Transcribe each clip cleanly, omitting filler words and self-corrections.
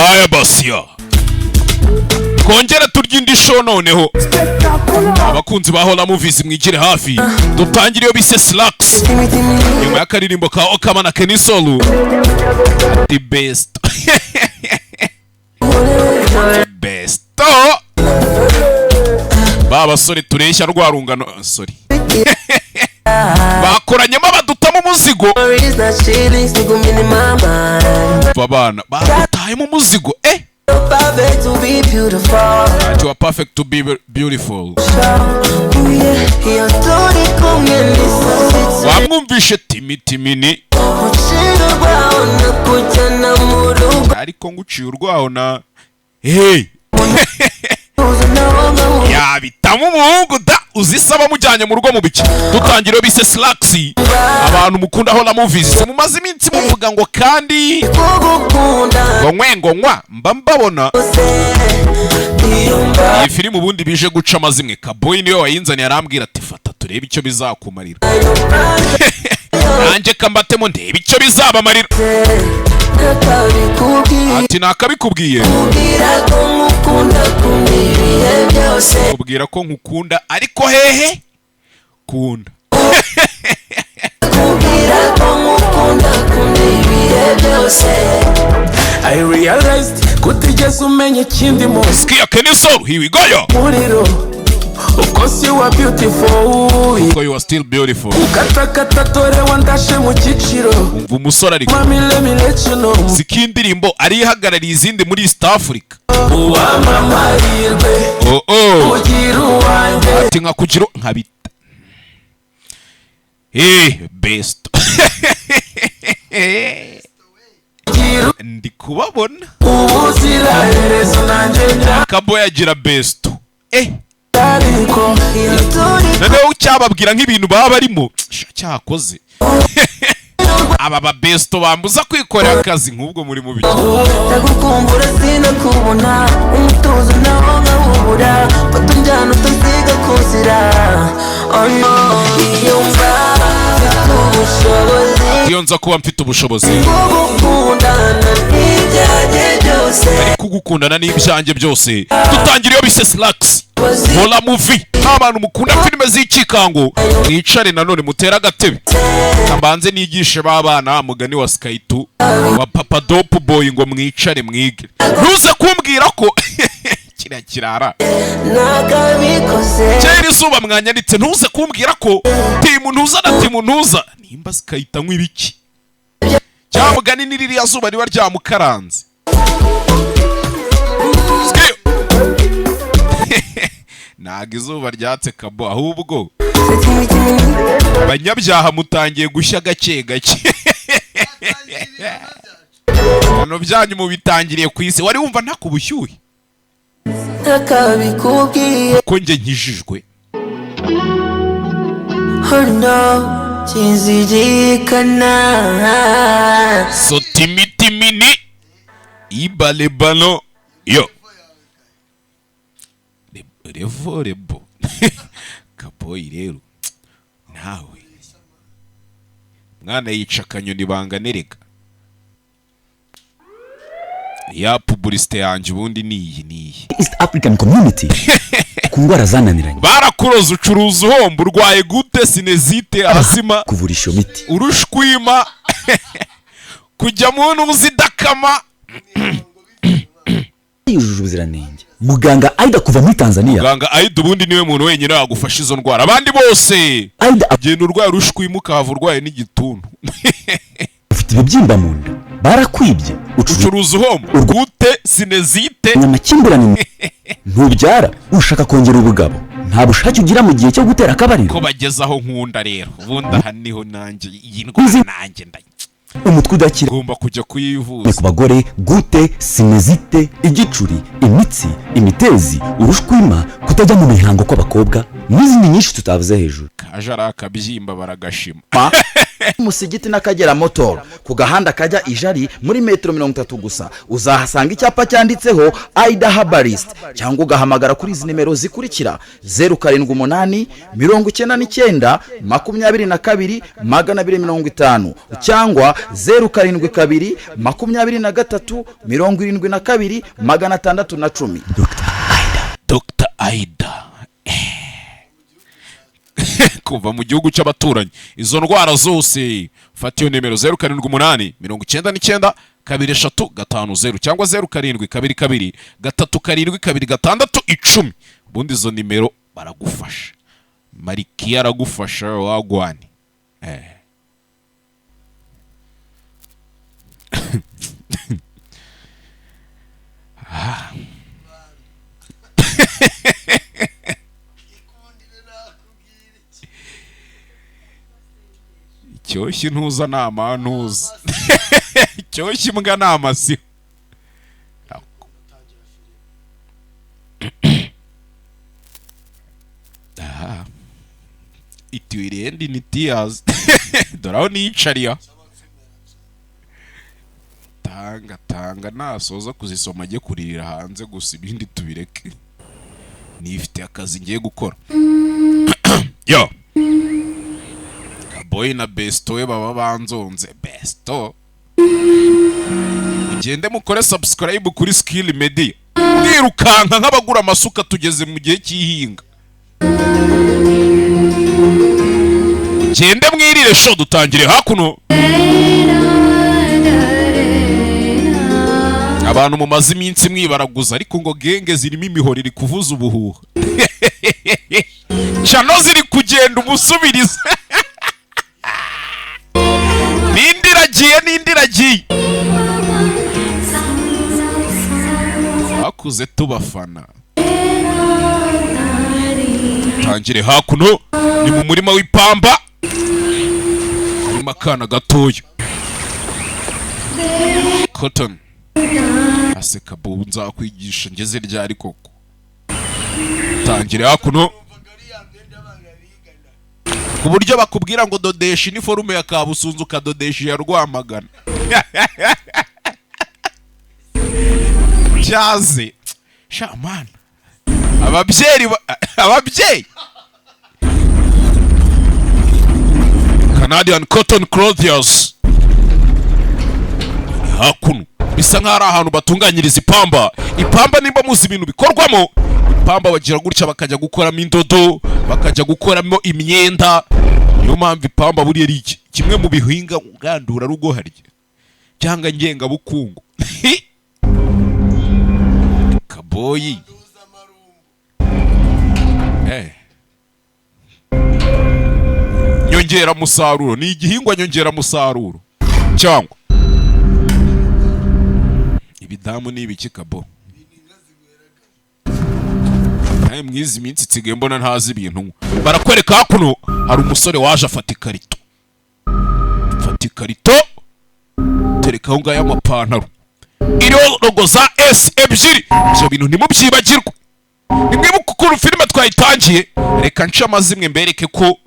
Aya basiya, twongere turya indi show. Noneho abakunzi ba Hola Movies, mwigire hafi dutangire iyo bise Slaxx, nyuma y'akaririmbo ka Okkama na Kenny Sol, The Best, The Best. Ba basore tureshya rwa rungano, sorry, bakoranyemo badutamo umuzigo. Babana badutayemo umuzigo, eh. You are perfect to be beautiful. Wamwumvishe timi timini, ariko nguciye urwaho na hey yabitamo umuhungu da uzisaba mujyanye mu rugo mu biki. Dutangira iyo bise Slaxx. Abantu mukunda Hola Movies, mumaze iminsi muvuga ngo kandi ngo nkwe ngo nkwa mba mbabona. Iyi filime ubundi bije guca amazimwe. Kaboyi niwe wayinzaniye, arambwira ati: "Fata turebe icyo bizakumarira." Nanjye kambatemo ndebe icyo bizabamarira. Ati: "Nakabikubwiye kubwira ko nkukunda, ariko hehe kunda." I realized kutigeze umenya ikindi munsi. Sikia Kenny Sol, here we go yo. Muriro. Of course you are beautiful. Ko you are still beautiful. Ukatakata dore wandashe mu cyiciro. Umva umusore ariko. Mami, let me let you know. Siko indirimbo arihagarariye izindi muri East Africa. Uwamamahirwe Oh. ugira uwanjye. Ati nkakugira nkabita eh best. Ugira Ndi kubabona. ubuziraherezo nanjye Kabo yagira best, eh. ariko Noneho cyababwira nk'ibintu baba barimo. Sha, cyakoze aba ba besto bambuza kwikorera akazi nk'ubwo muri mu biki. Ndagukumbura sinakubona, umutuzo nawo nkawubura, fata unjyana utasiga kuzira. Oh no, iyo mba mfite ubushobozi Iyo nza kuba mfite ubushobozi bwo gukundana n'ibyanjye byose. Ariko gukundana n'ibyanjye byose. Dutangira iyo bise Slaxx, Hola Movie. Nk'abantu mukunda filime z'ikikango, mwicare nanone mutere agatebe, mbanze nigishe b'abana mugani wa Skytu wa Papa Dope Boy ngo mwicare mwige. Ntuze kumbwira ko kiriya kirara Nakabikoze. Kera izuba mwanyanditse. Ntuze kumbwira ko timu ntuza na timu ntuza nimba zikahita anywa ibiki cyangwa mugani ni ririya zuba riba ryamukaranze. Sikiyo. Ntabwo izuba ryatse kabo, ahubwo abanyabyaha mutangiye gushya gake gake. Ibihano byanyu mubitangiriye ku isi. Wari wumva ntaka ubushyuhe? Nakabikubwiye. Ko njye nkijijwe. Oh no, kizirikana. Sotimitimini ibalebano yo revo rebo kaboyi. Rero nawe mwana yica akanyoni banganerega ya publicité yanjye ubundi niyi niyi. East African Community ku ndwara zananiranye. Barakuroza, ucuruza uhomba, urwaye gute? Sinezite, asima, Kuvurisha iyo miti. urushwima, kujya mu ntuzi idakama. Yujuje ubuziranenge. Muganga Aida kuva muri Tanzania. Muganga Aida ubundi niwe muntu wenyine wagufasha izo ndwara, abandi bose Aida genda urwaye urushwima ukahava urwaye n'igituntu. Ufite ibibyimba mu nda, barakwibye, ucuruza Ucuruza uhomba, gute? Sinezite. Amakimbirane, ntubyara, ushaka kongera ubugabo, nta bushake ugira mu gihe cyo gutera akabariro. Ko bageze aho nkunda rero, ubundi aha niho nanjye iyi ndwara nanjye Umutwe udakira. ngomba kujya kuyivuza. Ku bagore: gute, sinezite, igicuri, imitsi, imitezi, urushwima, kutajya mu mihango kw'abakobwa. N'izindi nyinshi tutavuze hejuru. Kaje ari akabyimba, baragashima. Musigiti n'Akagera Motor, ku gahanda kajya Ijari, muri metero 30 gusa uzahasanga icyapa cyanditseho Aida Herbalist, cyangwa ugahamagara kuri izi nimero zikurikira: 0789922250, cyangwa 0722272610. Dr Aida kuva mu gihugu cy'abaturanyi. Izo ndwara zose, fata iyo nimero 07899350, cyangwa 0722372610. Ubundi izo nimero baragufasha, Marikiya aragufasha wagwane. Ah. Icyoshye ntuza ni amantuza, icyoshye imbwa ni amasiho. Aha. It will end in tears. Dore aho niyicariye. Tanga tanga, nasoza kuzisoma ajye kuririra hanze gusa, ibindi tubireke. Nifite akazi ngiye gukora. Yo Boy na besto we baba banzonze. Besto, mugende mukore subscribe kuri Skill Media, mwirukanka nk'abagura amasuka. Tugeze mu gihe cy'ihinga, mugende mwirire show. Dutangire hakuno. Abantu mumaze iminsi mwibaraguza, ariko ngo genge zirimo imihoro iri kuvuza ubuhuha, channel ziri kugenda umusubirizo, n'indi iragiye, n'indi iragiye. Bakuze tubafana. Tangire hakuno, ni mu murima w'ipamba, harimo akana gatoya. Cotton aseka. Bu nzakwigisha ngeze ryari koko? Tangire hakuno, ku buryo bakubwira ngo dodesha iniforume ya Kabusunzu, ukadodesha iya Rwamagana. Cyaze shamana, ababyeyi ababyeyi. Canadian Cotton Clothiers hakuno, bisa nk'aho ari ahantu batunganyiriza ipamba. Ipamba, nimba muzi ibintu bikorwamo ipamba, bagira gutya bakajya gukoramo indodo, bakajya gukoramo imyenda. Niyo mpamvu ipamba buriya ari iki kimwe mu bihinga ngandurarugo harya cyangwa ngengabukungu. Kaboyi. Nyongeramusaruro, ni igihingwa nyongeramusaruro. Cyangwa ibidamu ni ibiki? Kabo nawe mwizi minsi nsigaye mbona ntazi ibintu nywa. Barakwereka hakuno hari umusore waje afata ikarito, afata ikarito tereka aho ngaho amapantaro iriho logo za S ebyiri. Ibyo bintu ntimubyibagirwe, nimwibuke ukuntu filime twayitangiye. Reka nce amazimwe mbereke ko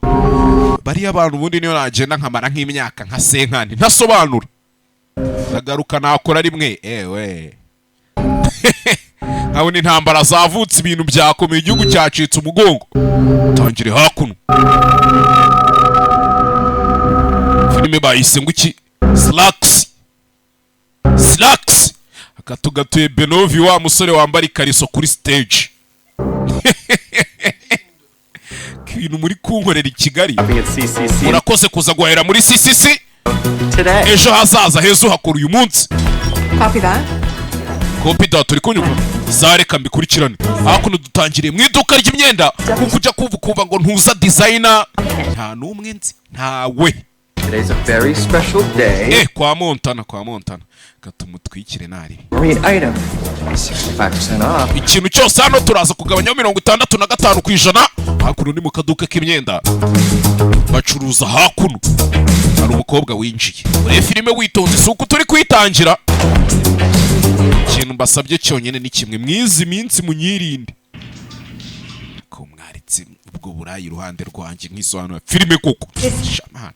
bariya bantu ubundi niyo nagenda nkamara nk'imyaka nka senkani ntasobanura, ndagaruka nakora rimwe. Ewe, nkabona intambara zavutse, ibintu byakomeye, igihugu cyacitse umugongo. Tangire hakuno, filime bayise ngo iki? Slacks, Slacks. Akatugatuye Benovi, wa musore wambara ikariso kuri stage. Ibintu muri kunkorera i Kigali. Shopping at CCC Murakoze kuza guhahira muri CCC. today. Ejo hazaza heza uhakora uyu munsi. Copy that. Copy that, turi kunyumva zareka mbikurikirane. Hakuno dutangiriye mu iduka ry'imyenda, kuko ujya kumva ukumva ngo ntuza designer, nta n'umwe nzi, ntawe. Today's a very special day. Kwa Montana, kwa Montana, katumutwikire nari. Marine item, 65% off. Ikintu cyose hano turaza kugabanyaho 65%. Hakuno ni mu kaduka k'imyenda bacuruza. Hakuno hari umukobwa winjiye. Urebe filime witonze, si uko turi kuyitangira. Ikintu mbasabye cyonyine ni kimwe: mwizi minsi munyirinde ko mwaritse. Ubwo Ubwo burayi iruhande rwanjye nk'isobanura filime koko. Shamana.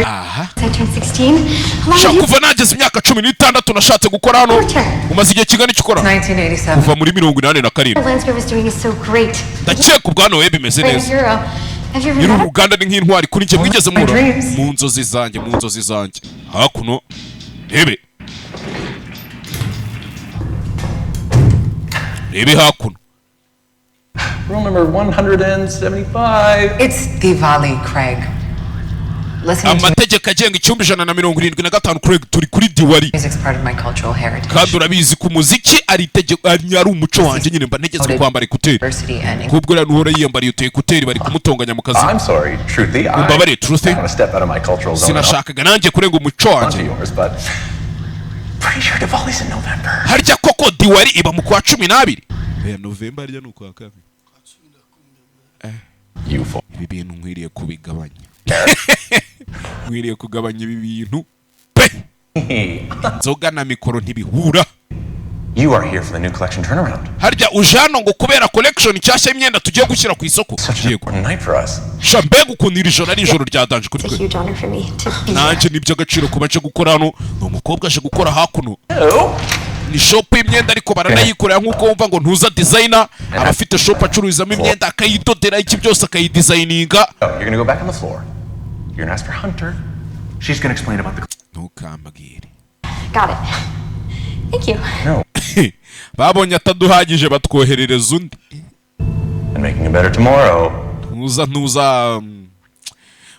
Aha. I turned 16. How long Sha, have you kuva nageze imyaka 16 nashatse gukora hano. Umaze igihe kingana iki ukora? 1987. Kuva muri 87. Lansgrove is doing is so great. Ndakeka ubwo hano we bimeze Great neza. hero. Have you ever Nyiri met him? uruganda ni nk'intwari kuri njye. Mwigeze muhura? Dreams. Mu nzozi zanjye, mu nzozi zanjye. Hakuno rebe, rebe hakuno. Room number 175. It's Diwali, Craig. Listening to Amategeko agenga icyumba 175, Craig, turi kuri Diwali. music's part of my cultural heritage. Kandi urabizi ku muziki ari itegeko, ari umuco wanjye nyine, mba ntegetswe kwambara écouteurs. Diversity and Kubwo rero nuhora yiyambariye utu écouteurs, bari kumutonganya mu kazi. I'm sorry, Truthy. I Umbabarire, Truthy. want to step out of my cultural zone and Sinashakaga nanjye kurenga umuco wanjye onto yours, but pretty sure Diwali's in November. Harya koko Diwali iba mu kwa 12? November harya ni ukwa kabiri. You fool. Ibi bintu nkwiriye kubigabanya, nkwiriye kugabanya ibi bintu pe. Inzoga na mikoro ntibihura. You are here for the new collection turnaround. Harya uje hano ngo kubera collection nshyashya y'imyenda tugiye gushyira ku isoko? Such an Yego. important night for us. Sha, mbega ukuntu iri joro ari ijoro rya danger kuri It's a twe. huge honor for me to be here. Nanjye ni iby'agaciro kuba nje gukora hano. Ni umukobwa aje gukora hakuno. Ni shop y'imyenda, ariko baranayikorera nk'uko wumva ngo ntuza designer aba afite shop acururizamo imyenda, akayidodera, iki byose, akayidesigninga. Oh, you're gonna go back on the floor. You're gonna ask for Hunter. She's gonna explain about the. Ntukambwire. Got it. Thank you. No. Babonye ataduhagije, batwoherereza undi. And making it better tomorrow. Ntuza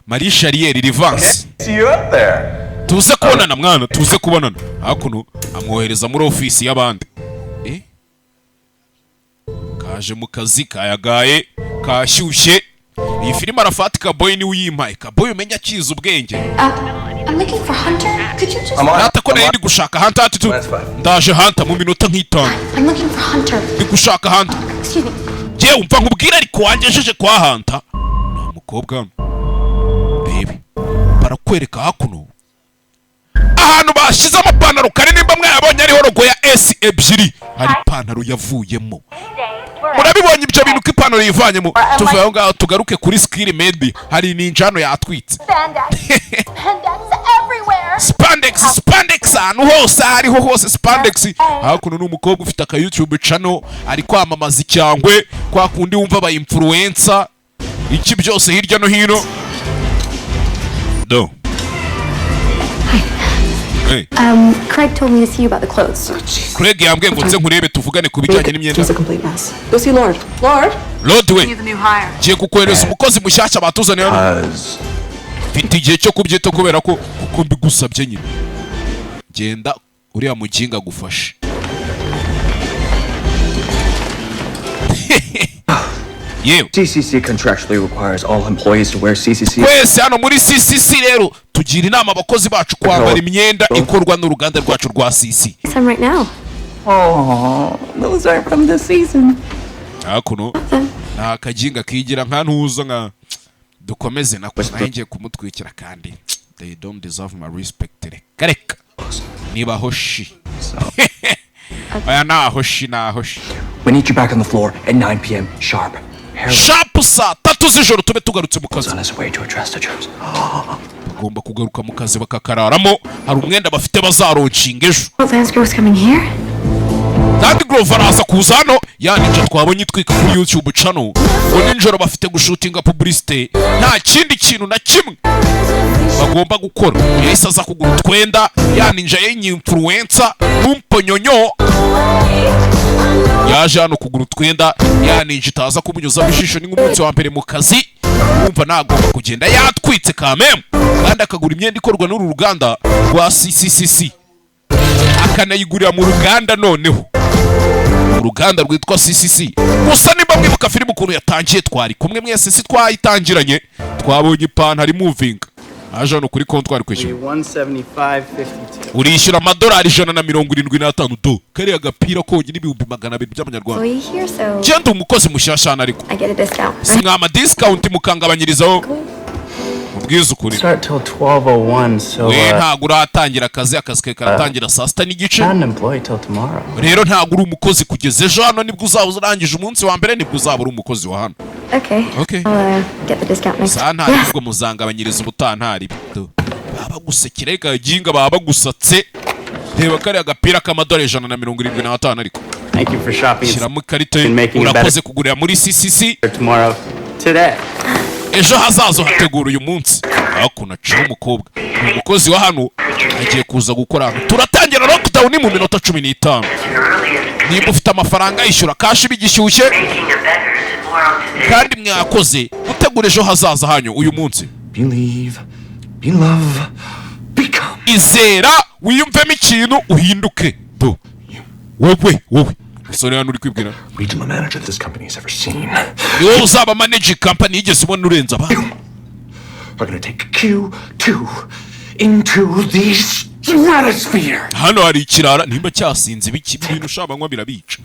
Marie Charriere Rivanse. See you out there. Tuze kubonana mwana, tuze kubonana. Hakuno amwohereza muri ofisi y'abandi. Kaje mu kazi kayagaye kashyushye. Iyi filime Arafati Kaboy niwe uyimpaye. Kaboy umenya akiza ubwenge. I'm looking for Hunter. Could you just? I'm on. Nata ko nari ndi gushaka Hunter ati tu That's fine. ndaje Hunter mu minota nk'itanu. I'm looking for Hunter. Ndi gushaka Hunter. Excuse me. Njyewe umva nkubwire, ariko wangejeje kwa Hunter. Ni umukobwa hano, rebe, barakwereka hakuno ahantu bashyize amapantaro kare. Nimba mwayabonye, ariho logo ya S ebyiri, hari ipantaro yavuyemo. Murabibonye ibyo bintu ko ipantaro yivanyemo? Tuvuye aho ngaho tugaruke kuri Skiri Medi. Hari ninjano yatwitse. Spandex everywhere. Spandex, spandex ahantu hose, aho ariho hose spandex. Hakuno ni umukobwa ufite aka YouTube channel, ari kwamamaza icyangwe kwa kundi wumva aba influencer, iki byose hirya no hino do. Hey. Craig told me to see you about the clothes. Craig yambwiye ngo nze nkurebe tuvugane ku bijyanye n'imyenda. She's a complete mess. Go see Lord. Lord? Lord we. The new hire. Ngiye kukohereza umukozi mushyashya batuzaniye hano. Cause Mfite igihe cyo kubyita kubera ko kuko mbigusabye nyine. Genda uriya muginga agufashe. Yewe. CCC contractually requires all employees to wear CCC. Twese hano muri CCC rero tugira inama abakozi bacu kwambara imyenda ikorwa n'uruganda rwacu rwa CC. Some right now. Oh, those aren't from this season. Hakuno ni akaginga kigira nka ntuza nka dukomeze nako nayo ngiye kumutwikira, kandi they don't deserve my respect. Reka reka, niba hoshi aya naho shi, naho shi. We need you back on the floor at 9 p.m. sharp. Harold Sharp saa 3 z'ijoro tube tugarutse mu kazi. is on his way to address the troops. Bagomba kugaruka mu kazi bakakararamo. Hari umwenda bafite bazalaunchinga ejo. Well, Lance was coming here. Kandi Groove araza kuza hano, ya ninja twabonye itwika kuri YouTube channel, ngo nijoro bafite gushootinga publicité, nta kindi kintu na kimwe bagomba gukora. Yahise aza kugura utwenda, ya ninja y'influencer n'umponyonyo yaje hano kugura utwenda, ya ninja itaza kumunyuzamo ijisho. Ni nk'umunsi wa mbere mu kazi, wumva nagomba kugenda yatwitse kamemu, kandi akagura imyenda ikorwa n'uru ruganda rwa CCCC, akanayigurira mu ruganda, noneho uruganda rwitwa CCC. Gusa niba mwibuka filime ukuntu yatangiye, twari kumwe mwese, si twayitangiranye? Twabonye ipantaro imuvinga, aje hano kuri comptoir kwishyura. 175.52. Urishyura amadolari 175 do kariya gapira konyine, 200,000 by'amanyarwanda. Employee here, so Genda umukozi mushyashya hano, ariko I get a discount. si mwama discount mukangabanyirizaho? Mubwize ukuri. Start till 12:01, so We ntabwo uratangira akazi, akazi kawe karatangira saa 6:30. Not an employee till tomorrow. Rero ntabwo uri umukozi kugeza ejo. Hano nibwo uzaba urangije umunsi wa mbere, nibwo uzaba uri umukozi wa hano. Okay. Okay. I'll get the discount next. Saa ntari ubwo muzangabanyiriza ubutaha, ntari baba bagusekera. Reka ginga, baba bagusatse. Reba kariya gapira k'amadolari 175 ariko. Thank you for shopping. Shyiramo ikarita. And making it better Urakoze kugurira muri CCC. tomorrow. Today. Ejo hazaza hategura uyu munsi. Hakuno aciye umukobwa, ni umukozi wa hano, agiye kuza gukora hano. Turatangira lockdown mu minota 15. Niba ufite amafaranga, yishyura cash bigishyushye. Kandi mwakoze gutegura ejo hazaza hanyu uyu munsi. Believe, be love, become. Izera, wiyumvemo ikintu, uhinduke. Do wowe, wowe musore hano uri kwibwira. Regional manager this company has ever seen. Ni wowe uzaba managing company yigeze ubona urenze abandi. Are gonna take Q2 into the stratosphere. Hano hari ikirara nimba cyasinze ibiki, ibintu ushaka banywa birabica.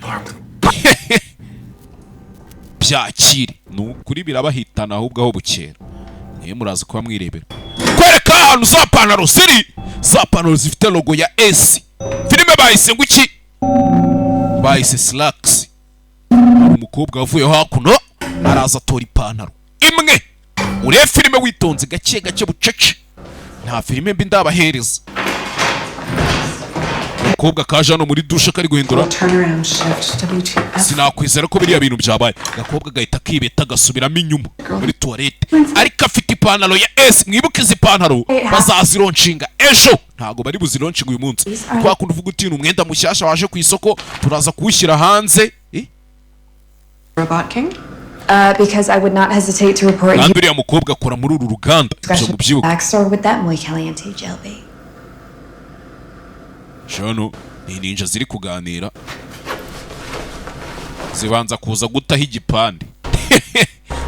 Byakire, ni ukuri birabahitana. Ahubwo aho bukera niyo muraza kuba mwirebera. Kwereka ahantu za pantaro ziri, za pantaro zifite logo ya S. Filime bahise ngo iki? Bahise Slaxx. Hari umukobwa wavuye hakuno, araza atora ipantaro imwe. Urebe filime witonze, gake gake, bucece, nta filime mbi ndabahereza. Umukobwa kaje hano muri dushe kari guhindura. Turnaround shift. WTF. Sinakwizera ko biriya bintu byabaye. Agakobwa gahita kibeta, gasubiramo inyuma muri tuwarete, ariko afite ipantaro ya S. Mwibuke izi pantaro bazazilaunchinga ejo, ntabwo bari buzilaunchinga uyu munsi. Kwa kundi uvuga uti: "Ni umwenda mushyashya waje ku isoko, turaza kuwushyira hanze." Eh? Robot King? Because I would not hesitate to report you. Kandi uriya mukobwa akora muri uru ruganda, ibyo mubyibuke. Backstore with that muy caliente gel bait. Hano ni ninja ziri kuganira, zibanza kuza gutaho igipande,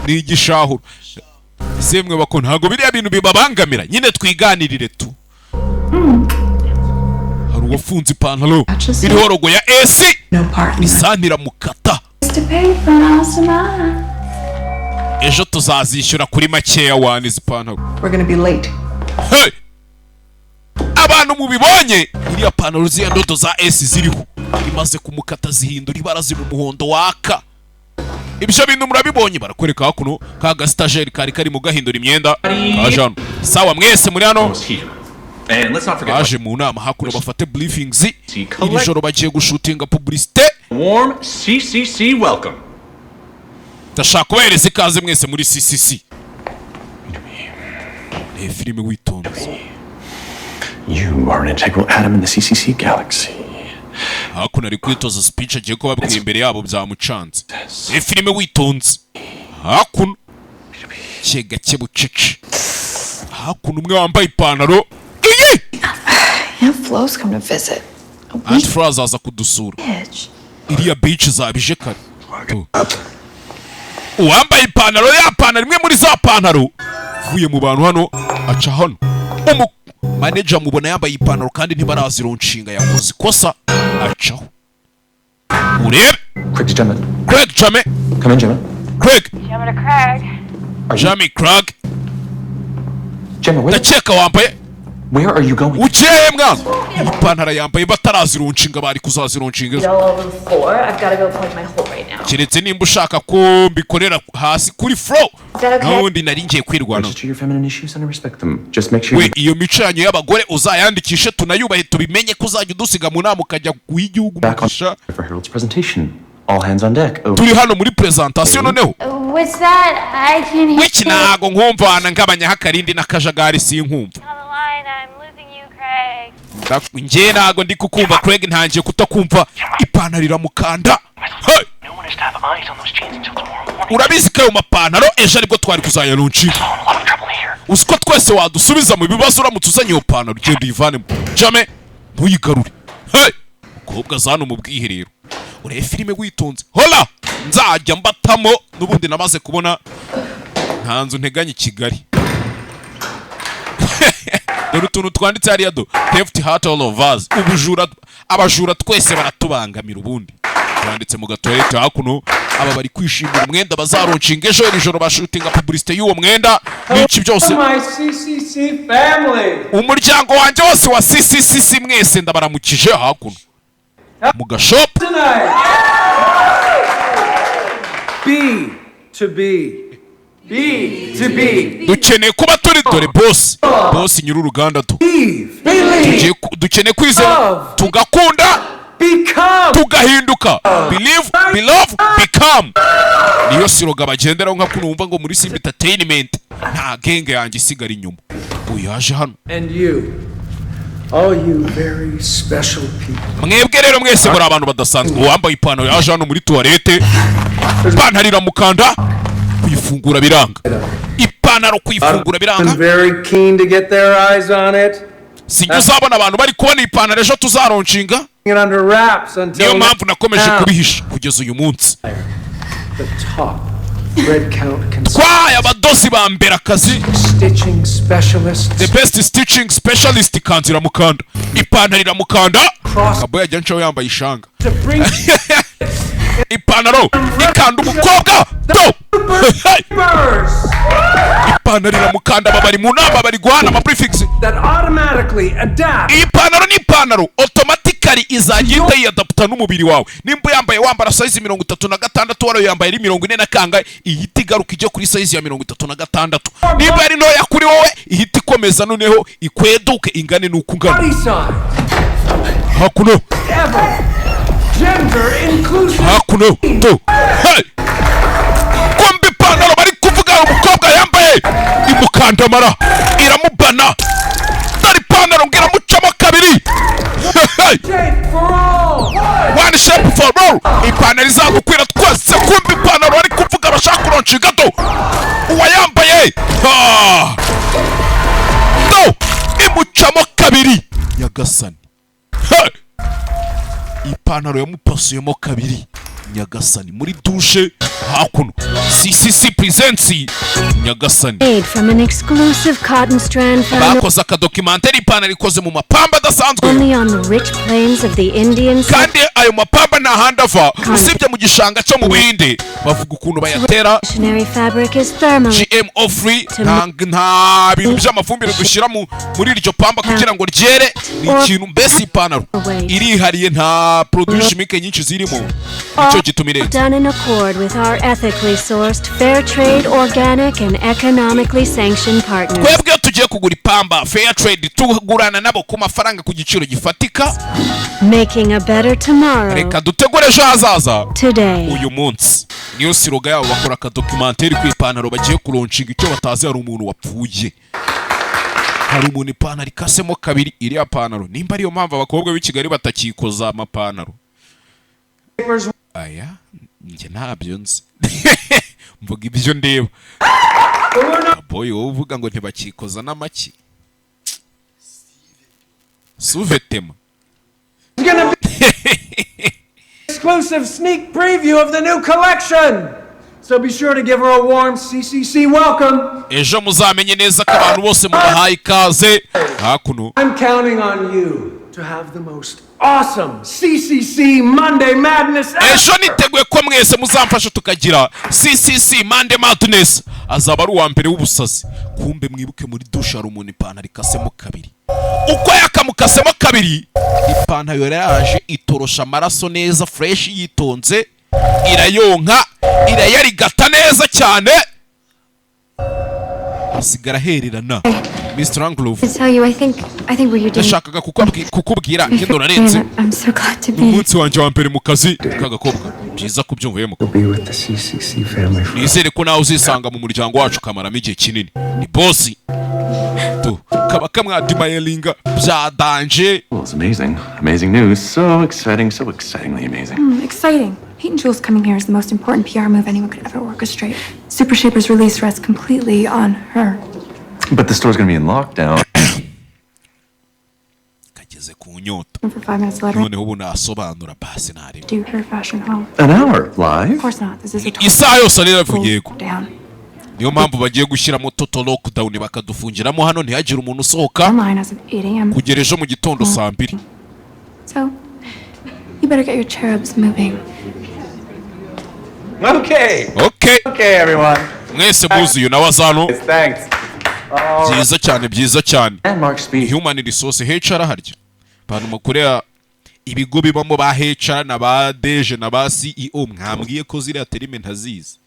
ni igishahuro. Semwe bako, ntabwo biriya bintu bibabangamira nyine, twiganirire tu. Hari uwafunze ipantaro iriho logo ya S, isantira mukata. To pay for most of mine. Ejo tuzazishyura kuri makeya wani izi pantaro. We're gonna be late. Hey! Abantu mubibonye, iriya pantaro, ziriya ndodo za S ziriho, imaze kumukata zihindura ibara, ziba umuhondo waka. Ibyo bintu murabibonye. Barakwereka hakuno ka gasitajeri kari karimo gahindura imyenda kaje hano. Sawa, mwese muri hano. And let's not forget Baje mu nama hakuno, bafate briefings. Iri joro bagiye gushootinga publicité. Warm CCC welcome. Ndashaka kubahereza ikaze mwese muri CCC. Ni filime witonze. You are an integral atom in the CCC galaxy. Hakuno ari kwitoza speech agiye kubabwira imbere yabo, byamucanze. Ni filime witonze. Hakuno gake gake, bucece. Hakuno umwe wambaye ipantaro iyi. Aunt Flo's come to visit. Aunt Flo azaza kudusura. Bitch. Iriya beach zabije kare. Uwambaye ipantaro, ya pantaro imwe muri za pantaro, uvuye mu bantu hano aca hano, umu manager mubona yambaye ipantaro kandi ntibarazilaunchinga, yakoze ikosa, acaho urebe. Craig Gemma. Craig Jame. Come in, Gemma. Craig. Gemma to Craig. Jamie Craig. Gemma, where, Ndakeka wambaye. where are you going? Ukeye mwana, ipantaro yambaye batarazilaunchinga, bari kuzazilaunchinga ejo. All over the floor. I've got to go plug my hole right now. Keretse nimba ushaka ko mbikorera hasi kuri floor. Is that okay? N'ubundi nari ngiye kwirwanaho. Register your feminine issues and I respect them. Just make sure We you iyo mico yanyu y'abagore uzayandikishe, tunayubahe, tubimenye ko uzajya udusiga mu nama ukajya guha igihugu back on umugisha. for Harold's presentation. All hands on deck. Over. Turi hano muri presentation noneho. What's that? I can't hear. Wiki ntago nkumva, ngabanyaho akarindi n'akajagari, sinkumva. Njye ntago ndi kukumva Craig, ntangiye kutakumva. Ipantaro iramukanda. Hey! Urabizi ko ayo mapantaro ejo aribwo twari kuzayalaunchinga. Uzi ko twese wadusubiza mu bibazo uramutse uzanye iyo pantaro? Ugenda uyivanemo, jame, ntuyigarure. Hey! Mukobwa aza hano mu bwiherero. Urebe filime witonze. Hola, nzajya mbatamo n'ubundi namaze kubona nta nzu nteganya i Kigali. Dore utuntu twanditse hariya do: "Theft hurt all of us." Ubujura, abajura twese baratubangamira. Ubundi Yanditse mu gatoilette hakuno. Aba bari kwishimira umwenda bazalaunchinga ejo. Iri joro bashootinga publicité y'uwo mwenda n'iki byose. My CCC family. Umuryango wanjye wose wa CCCC, mwese ndabaramukije. Hakuno mu gashop. Tonight. B to B. B to B. Dukeneye kuba turi, dore boss, boss nyir'uruganda tu. Believe. Dukeneye kwizera, tugakunda, Become. tugahinduka. Believe, belove, become, niyo slogan bagenderaho. Nka kuno wumva ngo muri Simba Entertainment nta genge yanjye isigara inyuma. Uyu yaje hano. And you. All you very special people. Mwebwe rero mwese muri abantu badasanzwe. Uwambaye ipantaro yaje hano muri toilette, ipantaro iramukanda, kuyifungura biranga. Ipantaro kuyifungura biranga. I'm very keen to get their eyes on it. Sijya uzabona abantu bari kubona ipantaro ejo tuzalaunchinga. It under wraps until Niyo mpamvu nakomeje now. kubihisha kugeza uyu munsi. The top thread count Twaye abadozi ba mbere akazi, stitching specialists. the best stitching specialist. Ikanzu iramukanda, ipantaro iramukanda. Kabo yajya ncaho yambaye ishanga. To bring Ipantaro ikanda umukobwa do. birds Ipantaro iramukanda. Aba bari mu nama, bari guhana ama prefix. that automatically adapt Iyi pantaro ni ipantaro automatically izajya ihita yiyadapta n'umubiri wawe. Nimba uyambaye, wambara size 36, wari yambaye ari 40 na kangahe, ihita igaruka ijya kuri size ya 36. Nimba ari ntoya kuri wowe, ihita ikomeza noneho ikweduke ingane n'uko ungana. body size Hakuno. ever. Gender inclusive. Hakuno to. Hey! Kumbe ipantaro bari kuvuga umukobwa yambaye imukandamara, iramubana. Dore ipantaro ngo iramucamo kabiri. Hey! Shape for all. One shape for all, ipantaro izagukwira twese. Kumva ipantaro bari kuvuga bashaka kulaunchinga do, uwayambaye ha! Do imucamo kabiri. Nyagasani! Hey! Ipantaro yamupasuyemo kabiri. Nyagasani! Muri douche hakuno, CCC presents. Nyagasani! Made from an exclusive cotton strand found Bakoze akadocumentary. Ipantaro ikoze mu mapamba adasanzwe only on the rich plains of the Indian kandi ayo mapamba nta handi ava usibye mu gishanga cyo mu Buhinde. Bavuga ukuntu bayatera. Missionary fabric is thermally GMO free, nta bintu by'amafumbire dushyira muri iryo pamba kugira ngo ryere. Ni ikintu mbese ipantaro irihariye, nta produit chimique nyinshi zirimo, nicyo gituma irenze. Done in accord with our ethically sourced, fair trade, organic, and economically sanctioned partners. Twebwe iyo tugiye kugura ipamba fair trade, tugurana nabo ku mafaranga, ku giciro gifatika. Making a better tomorrow Reka dutegure ejo hazaza today. uyu munsi, niyo slogan yabo. Bakora akadocumentary ku ipantaro bagiye kulaunchinga. Icyo batazi, hari umuntu wapfuye, hari umuntu ipantaro ikasemo kabiri. Iriya pantaro, nimba ariyo mpamvu abakobwa b'i Kigali batakikoza amapantaro aya, njye ntabyo nzi, mvuga ibyo ndeba. Boy, wowe uvuga ngo ntibakikoza n'amaki suvetema. It's gonna be exclusive sneak preview of the new collection. So be sure to give her a warm CCC welcome. Ejo muzamenye neza ko abantu bose mubahaye ikaze hakuno. I'm counting on you to have the most awesome CCC Monday Madness ever. Ejo niteguye ko mwese muzamfasha tukagira CCC Monday Madness, azaba ari uwa mbere w'ubusazi. Kumbe mwibuke, muri douche hari umuntu ipantaro ikasemo kabiri. Uko yakamukasemo kabiri, ipantaro yaraje itorosha amaraso neza fresh, yitonze, irayonka, irayarigata neza cyane, asigara ahererana. Mr. Anglove. To tell you, I think what you're doing. Ndashakaga kukubwira ngendo narenze. I'm so glad to be. Umunsi wanjye wa mbere mu kazi k'agakobwa, byiza kubyumva ye mukobwa. Be with the CCC family for Nizere ko nawe uzisanga mu muryango wacu ukamaramo igihe kinini. Ni boss tu kaba kamwadimayelinga bya danger. Well, it's amazing. Amazing news. So exciting, so excitingly amazing. Exciting. Pete and Jules coming here is the most important PR move anyone could ever orchestrate. Super Shaper's release rests completely on her. But the store's gonna be in lockdown. Kageze ku nyota. And for 5 minutes later, Noneho ubu nasobanura basi ntareba. do her fashion home. An hour live? Of course not. This is a total Isaha yose rero yego. down. Niyo mpamvu bagiye gushyiramo total lockdown, bakadufungiramo hano, ntihagire umuntu usohoka Online as of 8 a.m. kugera ejo mu gitondo saa 2. So, you better get your cherubs moving. Okay. Okay. Okay, everyone. Mwese muzuye nawe azano. Thanks. Byiza cyane, byiza cyane. Human resource, HR harya abantu mukorera ibigo bibamo ba HR na ba DG na ba CEO, mwambwiye ko ziriya terme ntazizi.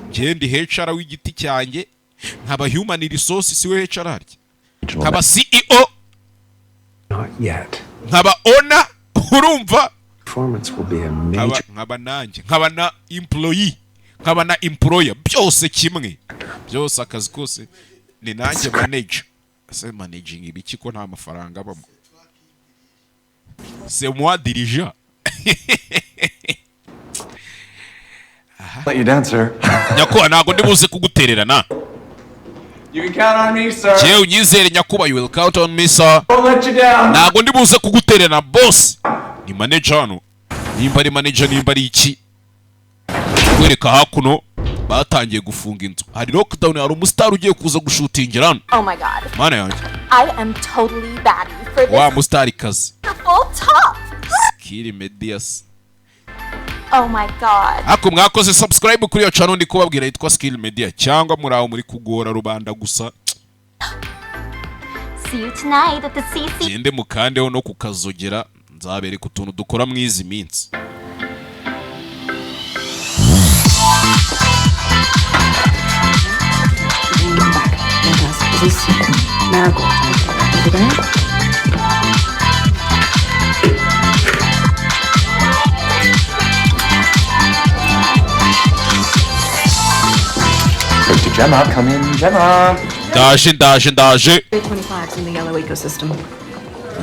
Njye ndi HR w'igiti cyanjye, nkaba human resource, si we HR harya, nkaba CEO, Not yet. nkaba owner, urumva? Performance will be a Nkaba major. nkaba nanjye nkaba na employee, nkaba na employer, byose kimwe, byose akazi kose ni nanjye manager. Ese managing ibiki ko nta mafaranga abamo? C'est moi dirigeant. Let you down, sir. Nyakubahwa, ntabwo ndi buze kugutererana. You can count on me, sir. Jewe unyizere nyakubahwa, you will count on me, sir. Won't let you down. Ntabwo ndi buze kugutererana, boss. Ni manager hano, nimba ari manager, nimba ari iki. Kwereka hakuno batangiye gufunga inzu, hari lockdown, hari umusitari ugiye kuza gushutingira hano. Oh my God. Mana yanjye! I am totally batty for this Wa musitari kazi. beautiful top. Skill Medias. Oh my God. Ariko mwakoze subscribe kuri iyo channel ndi kubabwira yitwa Skill Media, cyangwa muri aho muri kugora rubanda gusa? See you tonight at the CC. Gende mukandeho no kukazogera, nzabereka utuntu dukora mu izi minsi. Is this marigold over there? Go to Gemma. Come in, Gemma. Ndaje, ndaje, ndaje. 25's in the yellow ecosystem.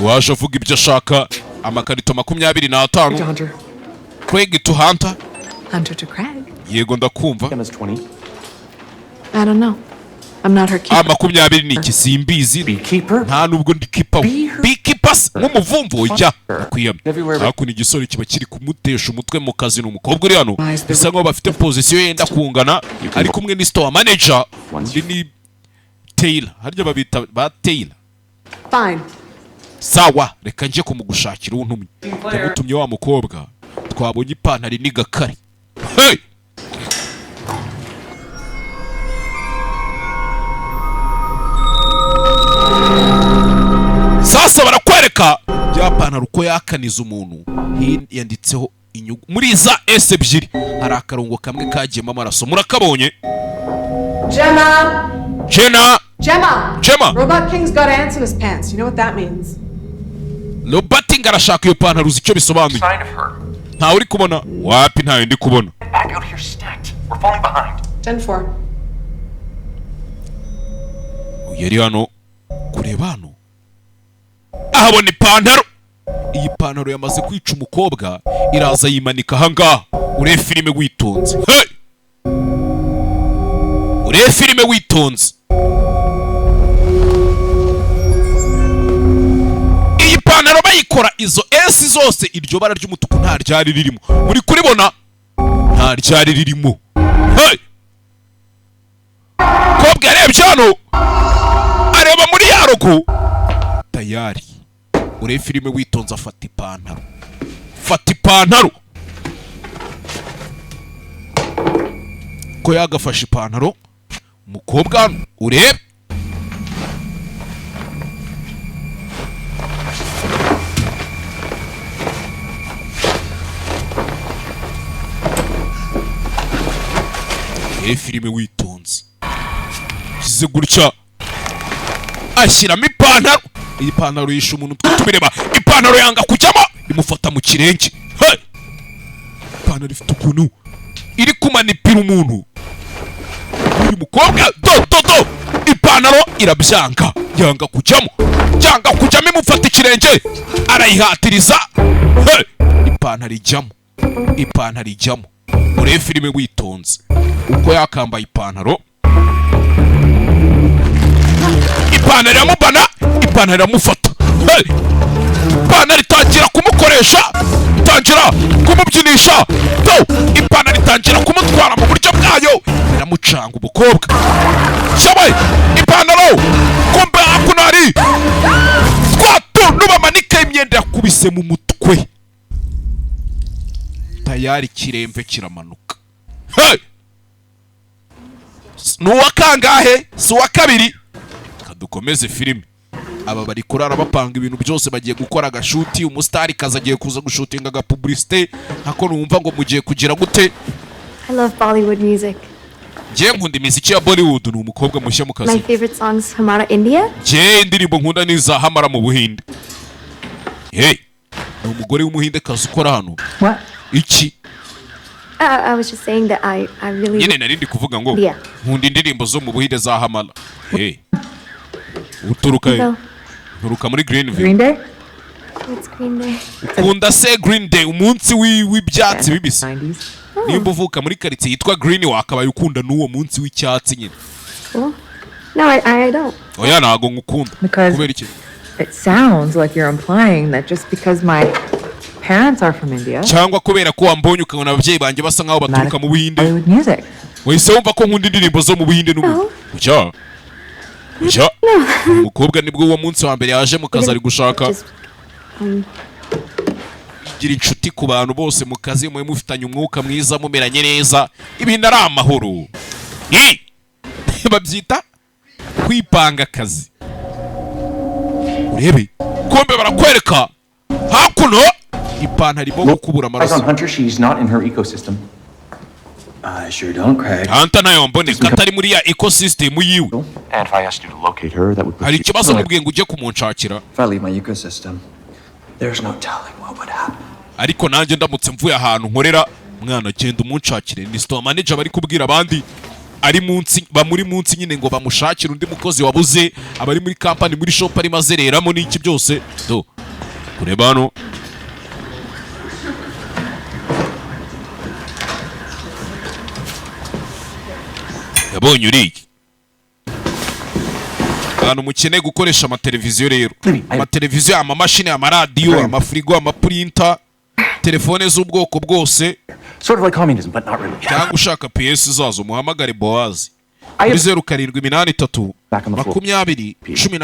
Waje avuga ibyo ashaka, amakarito 25. Hunter. Craig to Hunter. Hunter to Craig. Yego, ndakumva. I don't know. I'm not her A keeper. 20 ni iki? Simbizi, nta nubwo ndi keeper we. Beekeeper se nk'umuvumvu ujya kwiyamye. Hakuno igisore kiba kiri kumutesha umutwe mu kazi ni umukobwa uri hano, bisa nkaho bafite position yenda kungana, ari kumwe ni store manager, undi ni Taylor, harya babita ba Taylor. Fine. Sawa, reka njye kumugushakira untumye. Yamutumye wa mukobwa twabonye ipantaro n'igakare. Hey! Sasa barakwereka bya pantaro uko yakaniza umuntu. Yanditseho inyugu muri za S ebyiri, hari akarongo kamwe kagiyemo amaraso, murakabonye? Gemma! Jenna! Gemma! Gemma! Robot King's got ants in his pants. You know what that means? Robert ngo arashaka iyo pantaro, uzi icyo bisobanuye? Ntawe uri kubona? Wapi, ntayo ndi kubona. Back out here stacked. We're falling behind. 10-4. Uyu yari hano kureba hano, ahabona ipantaro. Iyi pantaro yamaze kwica umukobwa, iraza yimanika ahangaha. Urebe filime witonze. Hey! Urebe filime witonze. Iyi pantaro bayikora, izo S zose, iryo bara ry'umutuku nta ryari ririmo. Muri kuribona? Nta ryari ririmo. Hey! Kobwa yarebye hano, areba muri ya logo tayari. Urebe filime witonze. Afata ipantaro, fata ipantaro ko yagafashe ipantaro umukobwa hano, urebe. Urebe filime witonze. Shyize gutya, ashyiramo ipantaro. Iyi pantaro yishe umuntu, twe tubireba. Ipantaro yanga kujyamo, imufata mu kirenge. Hey! Ipantaro ifite ukuntu iri kumanipira umuntu. Uyu mukobwa, do do do, ipantaro irabyanga, yanga kujyamo, yanga kujyamo, imufata ikirenge, arayihatiriza. Hey! Ipantaro ijyamo, ipantaro ijyamo. Urebe filime witonze uko yakambaye ipantaro. Ipantaro iramubana, ipantaro iramufata. Hey! Ipantaro itangira kumukoresha, itangira kumubyinisha do. Ipantaro itangira kumutwara mu buryo bwayo, iramucanga umukobwa shabaye ipantaro. Kumbe hakuno hari twa tuntu bamanika imyenda, yakubise mu mutwe tayari, ikiremve kiramanuka. Hey! Ni uwa kangahe? Si uwa kabiri. Kadukomeze filime. Aba bari kurara bapanga ibintu byose, bagiye gukora agashuti. Umusitari kazi agiye kuza gushutinga agapublicité, hako numva ngo mugiye kugira gute? I love Bollywood music. Njye nkunda imiziki ya Bollywood. Ni umukobwa mushya mu My kazi. favorite song's Hamara India. Njye indirimbo nkunda ni iza Hamara mu Buhinde. Hey, ni umugore w'Umuhinde kazi ukora hano. What? Iki? I was just saying that I really Nyine nari ndi kuvuga ngo Yeah. nkunda indirimbo zo mu Buhinde za Hamara. Hey, uturuka he? No. Nturuka muri Greenville. Green Day? What's Green Day? Ukunda se Green Day, umunsi w'ibyatsi bibisi? Nimba uvuka muri karitsiye yitwa Green, wakabaye ukunda n'uwo munsi w'icyatsi nyine. Cool. No, I don't. Oya, ntago ngukunda. Because- Kubera iki? It sounds like you're implying that just because my parents are from India, Cyangwa kubera ko wambonye ukabona ababyeyi banjye basa nkaho baturuka mu Buhinde, Bollywood music. wahise wumva ko nkunda indirimbo zo mu Buhinde n'ubu? Ujya ujya umukobwa nibwo uwo munsi wa mbere yaje mu kazi, ari gushaka Just gira inshuti ku bantu bose mu kazi, mube mufitanye umwuka mwiza, mumeranye neza, ibintu ari amahoro. I! Babyita kwipanga akazi. Urebe kumbe barakwereka hakuno ipantaro irimo gukubura Eyes amaraso. on Hunter, she's not in her ecosystem. I sure don't, Craig. Hunter nayo mboneka atari muri ya ecosystem yiwe. And if I asked you to locate her, that would put Hari you. ikibazo mubwiye ngo ujye kumunshakira? If I leave my ecosystem, there's no telling what would happen. Ariko nanjye ndamutse mvuye ahantu nkorera, mwana genda umunshakire. Ni store manager bari kubwira abandi ari munsi, bamuri munsi nyine, ngo bamushakire undi mukozi wabuze, abari muri company, muri shop arimo azereramo n'iki byose. Do kureba hano yabonye uriya. Abantu mukeneye gukoresha amateleviziyo rero, amateleviziyo, amamashini, amaradiyo, amafirigo, amapurinta, telefone z'ubwoko bwose, Sort of like communism, but not really. cyangwa ushaka piyesi zazo, muhamagare Bowazi kuri 0783 20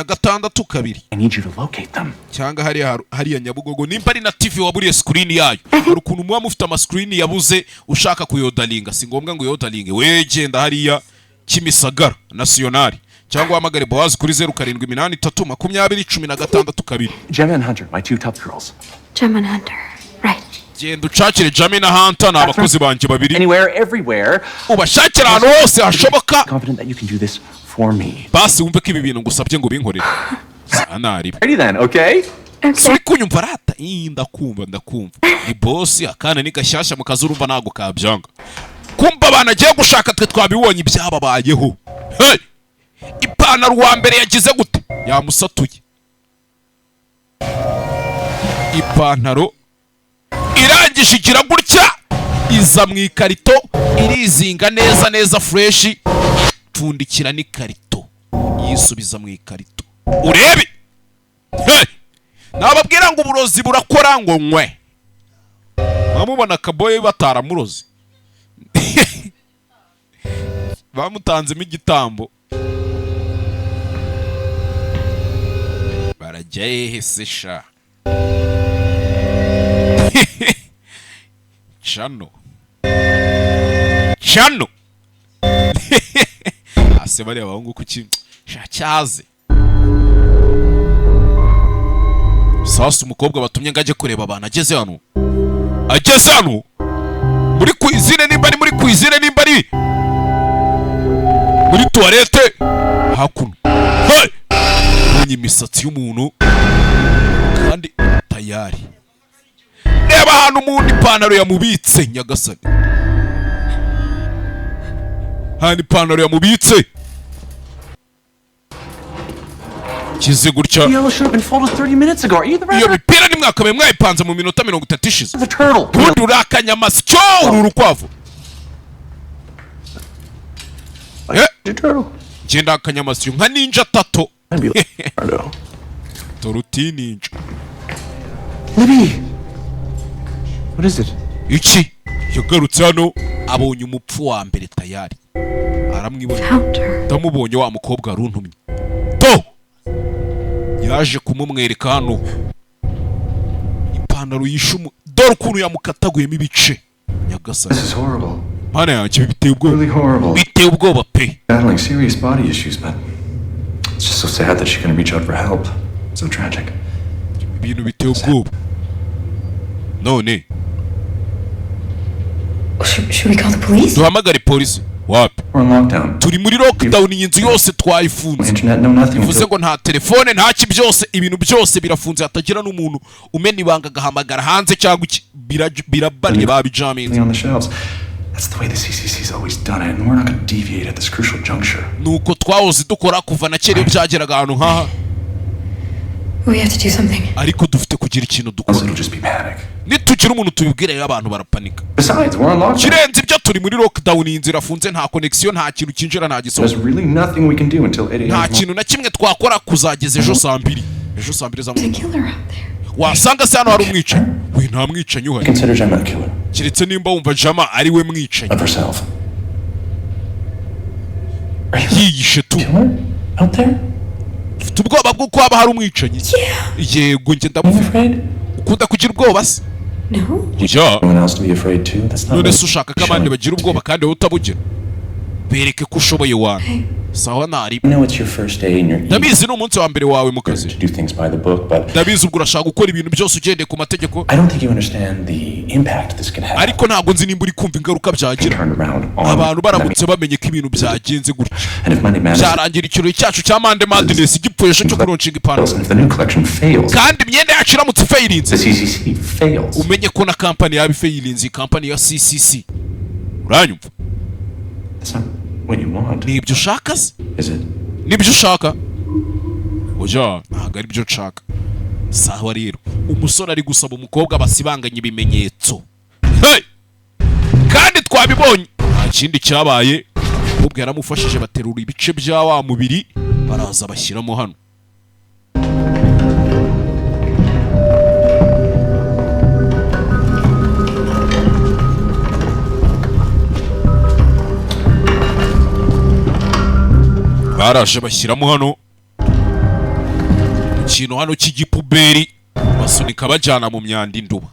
16 2. I need you to locate them. Cyangwa hariya, hariya Nyabugogo, nimba ari na TV waburiye screen yayo. Hari ukuntu muba mufite amasikirini yabuze, ushaka kuyodalinga. Si ngombwa ngo uyodalinge we, genda hariya Kimisagara Nasiyonari, cyangwa uhamagare Bowazi kuri 0783 20 16 2. Gemma and Hunter, my two tough girls. Gemma and Hunter. Right. Genda ucakire Jamie na Hunter, ni abakozi banjye babiri. Anywhere, everywhere. Ubashakire ahantu hose hashoboka. Confident that you can do this for me. Basi wumve ko ibi bintu ngusabye ngo ubinkorere sanaribe. Ready then, okay? Si uri kunyumva rata? Ii, ndakumva, ndakumva. Ni bosi, akana ni gashyashya mu kazi, urumva ntabwo kabyanga. Kumva abantu agiye gushaka, twe twabibonye ibyababayeho. Hey! Ipantaro uwa mbere yagize gute? Yamusatuye ipantaro, irangije igira gutya, iza mu ikarito, irizinga neza neza, fresh, pfundikira n'ikarito, yisubiza mu ikarito. Urebe. Hey! Nababwira ngo uburozi burakora ngo nkwe. Mwamubona akaboye bataramuroze, bamutanzemo igitambo. Barajya hehe se sha? Cano cano ase bariya bahungu kuki sha cyaze. Sasa umukobwa batumye ngo ajye kureba abantu ageze hano, ageze hano muri cuisine, nimba ari muri cuisine, nimba ari muri toilette hakuno. Hey! Ubonye imisatsi y'umuntu kandi tayari. Reba ahantu umuntu ipantaro yamubitse. Nyagasani, ahantu ipantaro yamubitse kize gutya. Yellow should have been folded 30 minutes ago. Are you the Iyo mipira ni mwakabaye mwayipanze mu minota 30 ishize. Ubundi uri akanyamasyo, uru urukwavu. Ngenda akanyamasyo nka ninja tato toruti ninja. Libby! What is it? Iki? Yagarutse hano, abonye umupfu wa mbere tayari, aramwibona. Ndamubonye, wa mukobwa aruntumye to yaje kumumwereka hano ipantaro yishumu. Dore ukuntu yamukataguyemo ibice. Nyagasani. This is horrible. Mana yanjye, ibi biteye ubwoba. Really horrible. Biteye ubwoba pe. Battling serious body issues, but it's just so sad that she couldn't reach out for help. So tragic. Ibintu biteye ubwoba none. Should we call the police? Duhamagare polisi? Wapi. We're in lockdown. Turi muri lockdown, iyi nzu yose twayifunze. Internet, no nothing. Bivuze ngo nta telefone, nta ki, byose, ibintu byose birafunze, hatagira n'umuntu umena ibanga agahamagara hanze cyangwa iki. Birabanye, babijaminze. On the shelves. That's the way the CCC's always done it, and we're not going to deviate at this crucial juncture. Nuko twahoze dukora kuva na kera iyo byageraga ahantu nk'aha. We have to do something. Ariko dufite kugira ikintu dukora. It'll just be panic. Nitugira umuntu tubibwira rero, abantu barapanika. Besides, we're on lockdown. Kirenze ibyo, turi muri lockdown, iyi nzu irafunze, nta connection, nta kintu cyinjira, nta There's gisohoka. really nothing we can do until 8 a.m. Nta kintu na kimwe twakora kuzageza ejo saa 2, ejo saa 2 za mu There's a killer out there. Wasanga se hano hari umwicanyi? We, nta mwicanyi uhari. Consider Gemma a killer Keretse nimba wumva Jama ari we mwicanyi. of herself. Yiyishe tu. Killer out there? Ufite ubwoba bw'uko haba hari umwicanyi? Yego, njye ndamufite. Afraid? Ukunda kugira ubwoba se? No. Oya. Anyone else to be afraid too? That's not None really se ushaka ko abandi bagira ubwoba kandi wowe utabugira? Bereke ko ushoboye wana. Sawa, ntari. I know it's your first day and you're eager Ndabizi ni umunsi wa mbere wawe mu kazi. to do things by the book, but Ndabizi ubwo urashaka gukora ibintu byose ugendeye ku mategeko. I don't think you understand the impact this can have. Ariko ntabwo nzi nimba uri kumva ingaruka byagira Turned around on abantu baramutse bamenye ko ibintu byagenze gutya. And if Monday Madness Byarangira ikirori cyacu cya Monday Madness gipfuye ejo cyo kulaunchinga ipantaro. and if the new collection fails, Kandi imyenda yacu iramutse ifailinze, the CCC fails. umenye ko na kampani yaba ifailinze, iyi kampani ya CCC, uranyumva? That's not what you want, Ni ibyo ushaka se? is it? Nibyo ushaka? Oya, ntabwo ari byo nshaka. Sawa rero, umusore ari gusaba umukobwa basibanganya ibimenyetso. Hey! Kandi twabibonye, nta kindi cyabaye, umukobwa yaramufashije, baterura ibice bya wa mubiri, baraza bashyiramo hano. Baraje bashyiramo hano ikintu hano cy'igipuberi, basunika bajyana mu myanda induba.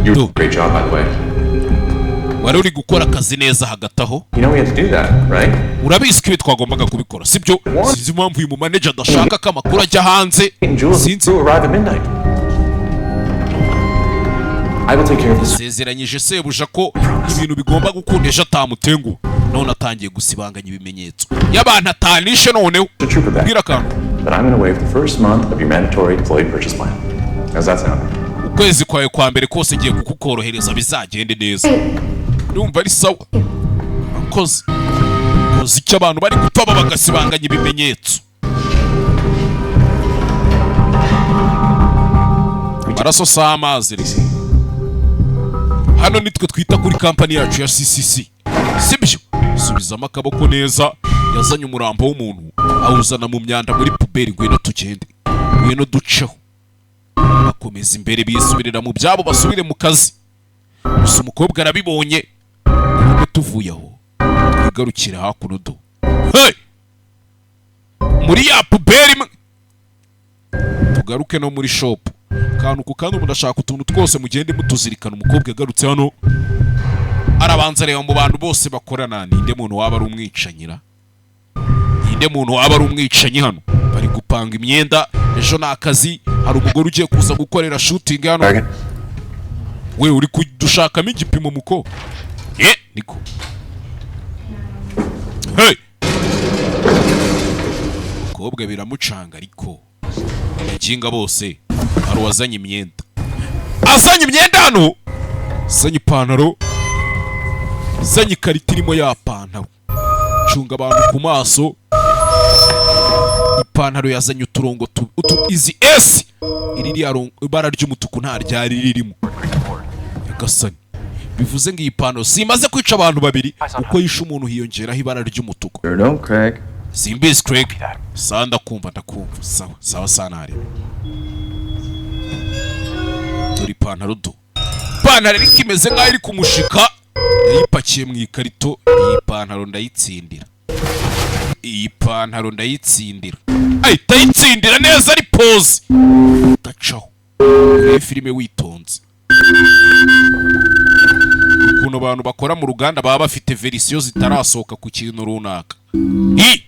You did a great job, by the way. Wari uri gukora akazi neza hagati aho. You know we had to do that, right? Urabizi ko ibi twagombaga kubikora, sibyo? Sinzi impamvu uyu mumaneja adashaka ko amakuru ajya hanze. And Jules Sinzi. crew arrive at midnight. I will take care of this. Sezeranyije sebuja ko ibintu bigomba gukunda ejo atamutenguha, none atangiye gusibanganya ibimenyetso y'abantu atanishe noneho. The trooper back. Bwira akantu. But I'm going to waive the first month of your mandatory employee purchase plan. How's that sound? Ukwezi kwawe kwa mbere kose ngiye kukukorohereza, bizagende neza. Ndumva ari sawa. Akoze koze icyo abantu bari gupfa bagasibanganya ibimenyetso, amaraso si amazi rero. Hano nitwe twita kuri kampani yacu ya CCC, sibyo? Subizamo akaboko neza. Yazanye umurambo w'umuntu awuzana mu myanda muri puberi. Ngwino tugende, ngwino duceho. Bakomeza imbere, bisubirira mu byabo, basubire mu kazi. Gusa umukobwa arabibonye. Nubwo tuvuye aho, twigarukire hakuno do. Hey! Muri ya puberi imwe, tugaruke no muri shop, kantu ku kandi. Umuntu ashaka utuntu twose, mugende mutuzirikana. Umukobwa yagarutse hano, arabanza areba mu bantu bose bakorana, ninde muntu waba ari umwicanyira, ninde muntu waba ari umwicanyi? Hano bari gupanga imyenda, ejo ni akazi. Hari umugore ugiye kuza gukorera shooting hano. We, uri kudushakamo igipimo muko? Ye niko. Hey! Umukobwa biramucanga, ariko abaginga bose, hari uwazanye imyenda, azanye imyenda hano, azanye ipantaro, azanye ikarita irimo ya pantaro. Cunga abantu ku maso. Ipantaro yazanye uturongo izi S, iri ririya ibara ry'umutuku nta ryari ririmo. Nyagasani, bivuze ngo iyi pantaro simaze kwica abantu babiri, uko yishe umuntu hiyongeraho ibara ry'umutuku. No, Craig. Simbizi Craig. Sawa, ndakumva, ndakumva. Sawa sawa, sanare dore ipantaro do, ipantaro ariko imeze nk'aho iri kumushika, yayipakiye mu ikarito. Iyi pantaro ndayitsindira, iyi pantaro ndayitsindira, ahita ayitsindira neza, ari pose udacaho. Urebe filime witonze ukuntu abantu bakora mu ruganda baba bafite verisiyo zitarasohoka ku kintu runaka. Hi!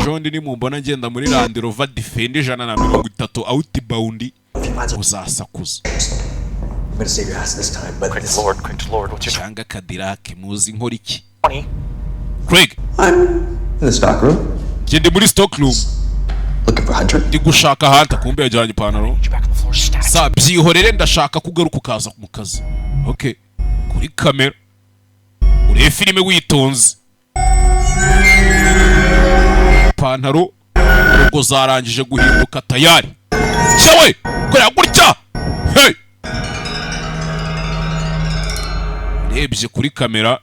Ejo ndi nimumbona ngenda muri Land Rover Defender 130 outbound, uzasakuza. I'm gonna save your ass this time, but this. Lord, quick Lord, what's your Cyangwa Cadillac, muzi nkora iki? Craig. In the stock room? Njye ndi muri stock room. Looking for Hunter? Ndi gushaka Hunter. Kumbe yajyanye ipantaro. Sa byihorere, ndashaka ko ugaruka ukaza mu kazi. Okay, kuri kamera urebe filime witonze. Ipantaro ubwo zarangije guhinduka tayari cyawe korera gutya. Hey! Urebye kuri kamera,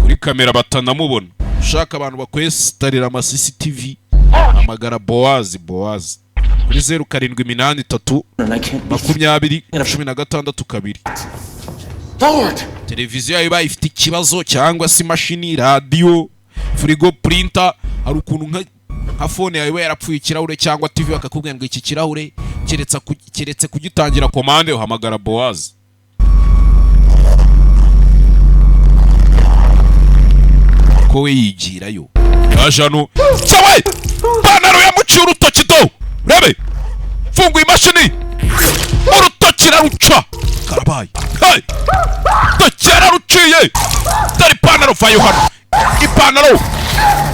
kuri kamera batanamubona. Ushaka abantu bakwesitarira ama CCTV, hamagara Bowazi. Bowazi kuri 0783 20 16 2. Lord! Televiziyo yawe ibaye ifite ikibazo, cyangwa se imashini, radiyo, firigo, printer, hari ukuntu nka phone yawe iba yarapfuye ikirahure, cyangwa TV, bakakubwira ngo iki kirahure keretse kugitangira komande, uhamagara Bowazi ko we yigirayo. Yaje hano cyawe, ipantaro yamuciye urutoki. Do rebe, funguye imashini, urutoki iraruca. Karabaye! Hey! Urutoki yararuciye. Dore ipantaro, vayo hano. Ipantaro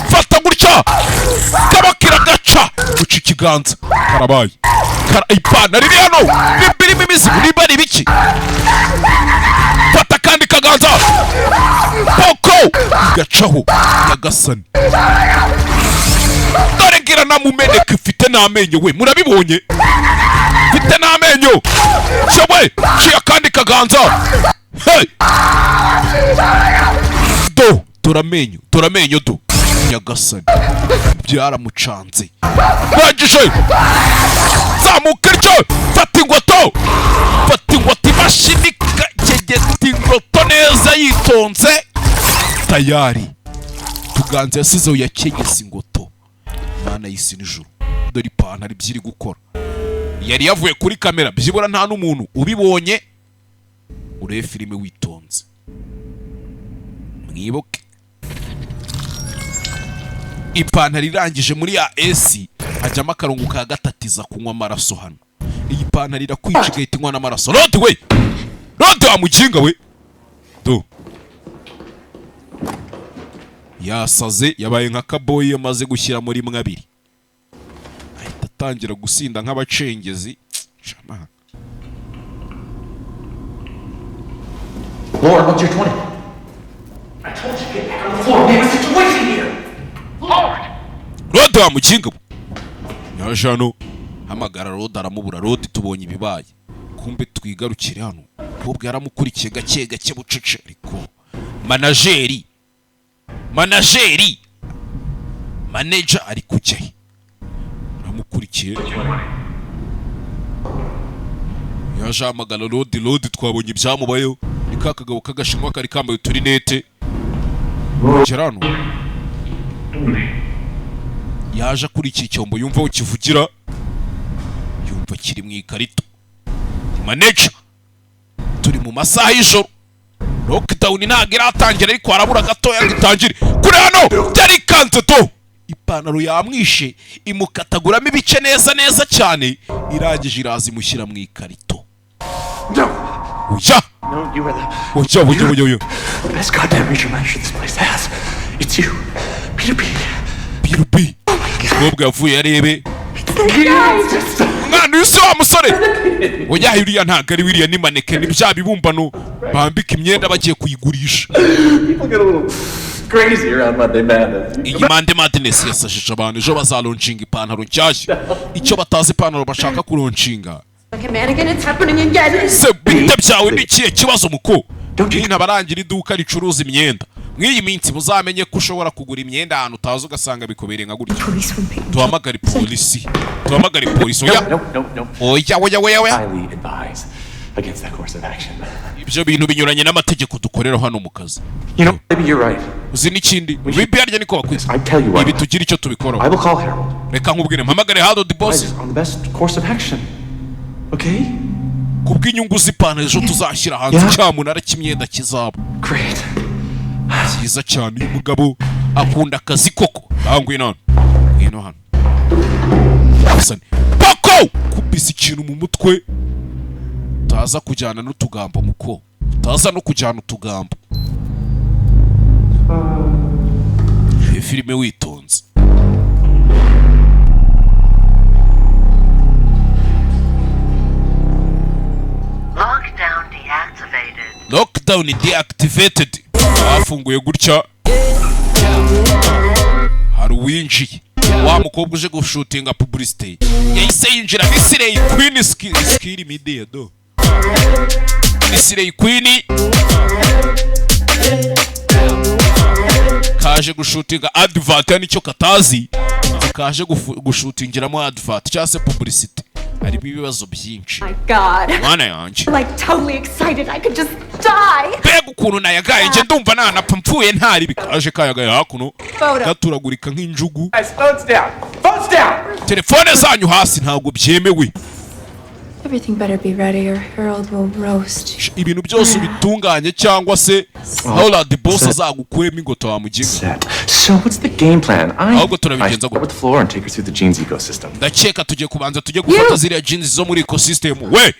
fata gutya, kaboko iragaca, guca ikiganza. Karabaye! Ipantaro iri hano nimba irimo imizigo, nimba ari ibiki. Fata akandi kaganza, poko igacaho. Nyagasani, dore ngira namumeneka. Ifite n'amenyo we, murabibonye, ifite n'amenyo cyewe. Ciye akandi kaganza. Hey! Do dore amenyo, dore amenyo, do nyagasani, byaramucanze. Rangije zamuka ityo, fata ingoto, fata ingoto, imashini kegeta ingoto neza yitonze. Tayari tuganza yasizeho yakegese ingoto. Mana y'isi n'ijuru, dore ipantaro ibyo iri gukora. Yari yavuye kuri kamera, byibura nta n'umuntu ubibonye. Urebe filime witonze, mwibuke ipantaro irangije muri ya esi hajyamo akarongo ka gatatiza kunywa amaraso. Hano iyi pantaro irakwica, igahita inywa n'amaraso. Rodi we, Rodi wa muginga we, do yasaze, yabaye nka kaboyi. Yamaze gushyira muri mwe abiri, ahita atangira gusinda nk'abacengezi. Shama. Lord, what's your 20? I told you to get back on the floor. We have a situation here. Lord! Rodi wa muginga we, yaje hano hamagara Rodi, aramubura. Rodi, tubonye ibibaye. Kumbe twigarukire hano, umukobwa yaramukurikiye gake gake, bucece. Ariko manager ari kujya he? Aramukurikiye, yaje ahamagara Rodi. Rodi, twabonye ibyamubayeho. Ni ka kagabo k'agashinwa kari kambaye uturinete. Gera hano, yaje akurikiye icyombo, yumva aho kivugira, yumva kiri mu ikarito. Manager, turi mu masaha y'ijoro, lockdown ntabwo iratangira, ariko harabura gatoya ngo itangire. Kuri hano byarikanze to, ipantaro yamwishe, imukataguramo ibice neza neza cyane. Irangije iraza imushyira mu ikarito. Oya! No, you are the Oya, oya, oya, oya! the best goddamn regional manager this place has. It's you, Peter B. Peter B. Umukobwa yavuye arebe umwana uyu si wa musore. Oya, uriya ntabwo ari wiriya, ni mannequin, ni bya bibumbano bambika imyenda bagiye kuyigurisha. People get a little crazy around Monday Madness. Iyi Monday Madness yasashije abantu. Ejo bazalaunchinga ipantaro nshyashya. Icyo batazi, ipantaro bashaka kulaunchinga. Like a mannequin, it's happening again. Se bite byawe, ni ikihe kibazo muko? Ntabarangira iduka ricuruza imyenda mw'iyi minsi, muzamenye ko ushobora kugura imyenda ahantu utazi, ugasanga bikubereye nka gutya. Duhamagare polisi, duhamagare polisi. Oya! No, no, no. Oya, oya, oya, oya! Highly advise against that course of action. Ibyo bintu binyuranye n'amategeko dukorera hano mu kazi. Maybe you're right. Uzi n'ikindi, bibi harya niko bakwita. I tell you what. Ibi tugira icyo tubikoraho. I will call Harold. Reka nkubwire, mpamagare Harold boss. Advise on the best course of action. Okay? Kubw'inyungu z'ipantaro ejo tuzashyira hanze, Yeah. cyamunara cy'imyenda kizaba Great. byiza cyane. Uyu mugabo akunda akazi koko. Ngaho ngwino hano, ngwino hano. Hasani pako kubisa ikintu mu mutwe, utaza kujyana n'utugambo muko, utaza no kujyana utugambo. Iyi filime witonze. Lockdown deactivated. Lockdown deactivated. Bafunguye gutya, hari uwinjiye, wa mukobwa uje gushutinga publicity yahise yinjira. Ni Slay Queen, skiri media do, ni Slay Queen kaje gushutinga advert ya nicyo katazi, kaje gushutingiramo advert cyangwa se publicity. Harimo ibibazo byinshi. My God. Mwana yanjye. I'm like totally excited. I could just die. Mbega ukuntu nayagaye, njye ndumva nanapfa mpfuye ntari bikaje kayagaye hakuno. Photo. Gaturagurika nk'injugu. Guys, phones down. Phones down. Telefone zanyu hasi, ntabwo byemewe. Everything better be ready or Harold will roast. Ibintu byose ubitunganye cyangwa se Howard boss azagukuremo ingoto wa muginga. So what's the game plan? I Ahubwo turabigenza I start with the floor and take her through the jeans ecosystem. Ndakeka tugiye kubanza tujye gufata ziriya jeans zo muri ecosystem. We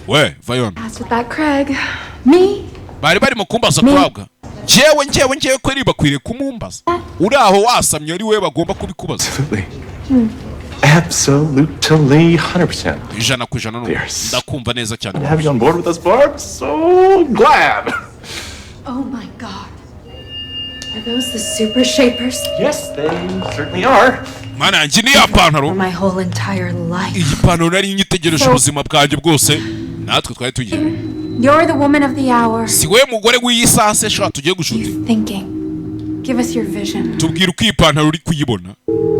we vayon. That's with that Craig. Me? Bari barimo kumbaza kurabwa njyewe njyewe njyewe kweri bakwiriye kumumbaza, uri aho wasamye ari we bagomba kubikubaza. Absolutely, 100%. 100% n'ubu ndakumva neza cyane. To have you on board with us, Barb. So glad. Oh my God. Are those the super shapers? Yes, they certainly are. Mana yanjye, ni ya pantaro. For my whole entire life. Iyi pantaro nari nyitegereje ubuzima bwanjye bwose, natwe twari tugiye. You're the woman of the hour. Si we mugore w'iyi saha se shaka tugiye gushuti. Thinking. Give us your vision. Tubwire uko iyi pantaro uri kuyibona,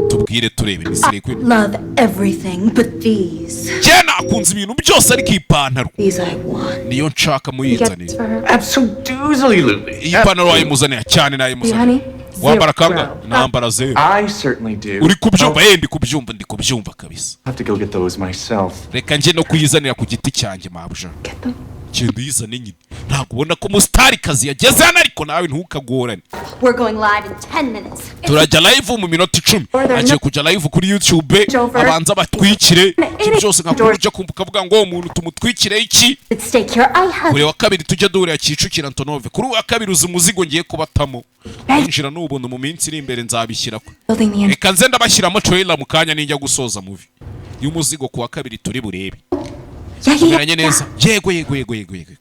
tubwire turebe ni Slay Queen. Love everything but these. Njye nakunze ibintu byose ariko iyi pantaro These I want. niyo nshaka, muyinzanire. Absolutely. Iyi pantaro wayimuzanira cyane, nayimuzanira. Honey? Wambara kanga nambara zeru. I certainly do. Uri kubyumva ye? Ndi kubyumva, ndi kubyumva kabisa. I have to go get those myself. Reka njye no kuyizanira ku giti cyanjye, mabuja. Genda uyizane nyine, ntabwo ubona ko umustarikazi yageze hano? Ariko nawe ntukagorane. We're going live in 10 minutes. Turajya live mu minota 10. Agiye kujya live kuri YouTube, abanza batwikire ibyo byose, nka ujya kumva ukavuga ngo umuntu tumutwikire iki. At stake here, I have Buri wa kabiri tujya duhurira Kicukiro Antonove. Kuri uwa kabiri uzi umuzigo ngiye kubatamo, kwinjira n'ubuntu. Mu minsi iri imbere nzabishyira ko Building the reka nze ndabashyiramo trailer mu kanya ninjya gusoza movie y'umuzigo ku wa kabiri turi burebe. Yeah, yeah, Tumeranye neza, yego yego yego yego yego.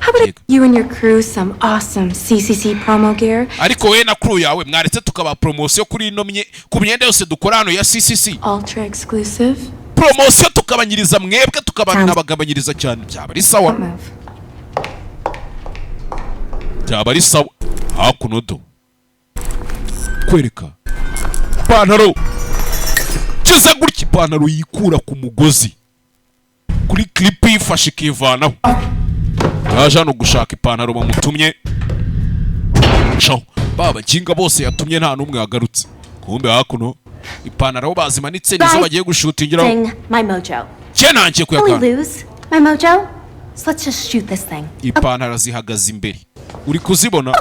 How about you and your crew some awesome CCC promo gear? Ariko wowe na crew yawe mwaretse tukaba promosiyo kuri ino ku myenda yose dukora hano ya CCC. Ultra exclusive. Promosiyo tukabanyiriza mwebwe, tukabanabagabanyiriza cyane, byaba ari sawa, byaba ari sawa. Hakuno do kwereka ipantaro kiza gutya, ipantaro yikura ku mugozi kuri clip yifashe ikivanaho. Yaje hano gushaka ipantaro bamutumye. Caho ba bakinga bose yatumye nta n'umwe yagarutse. Kumbe hakuno ipantaro aho bazimanitse nizo bagiye gushutingiraho. Thing, my mojo. Cye nangiye Will we kuyakanda. lose my mojo? So let's just shoot this thing. Ipantaro zihagaze imbere, uri kuzibona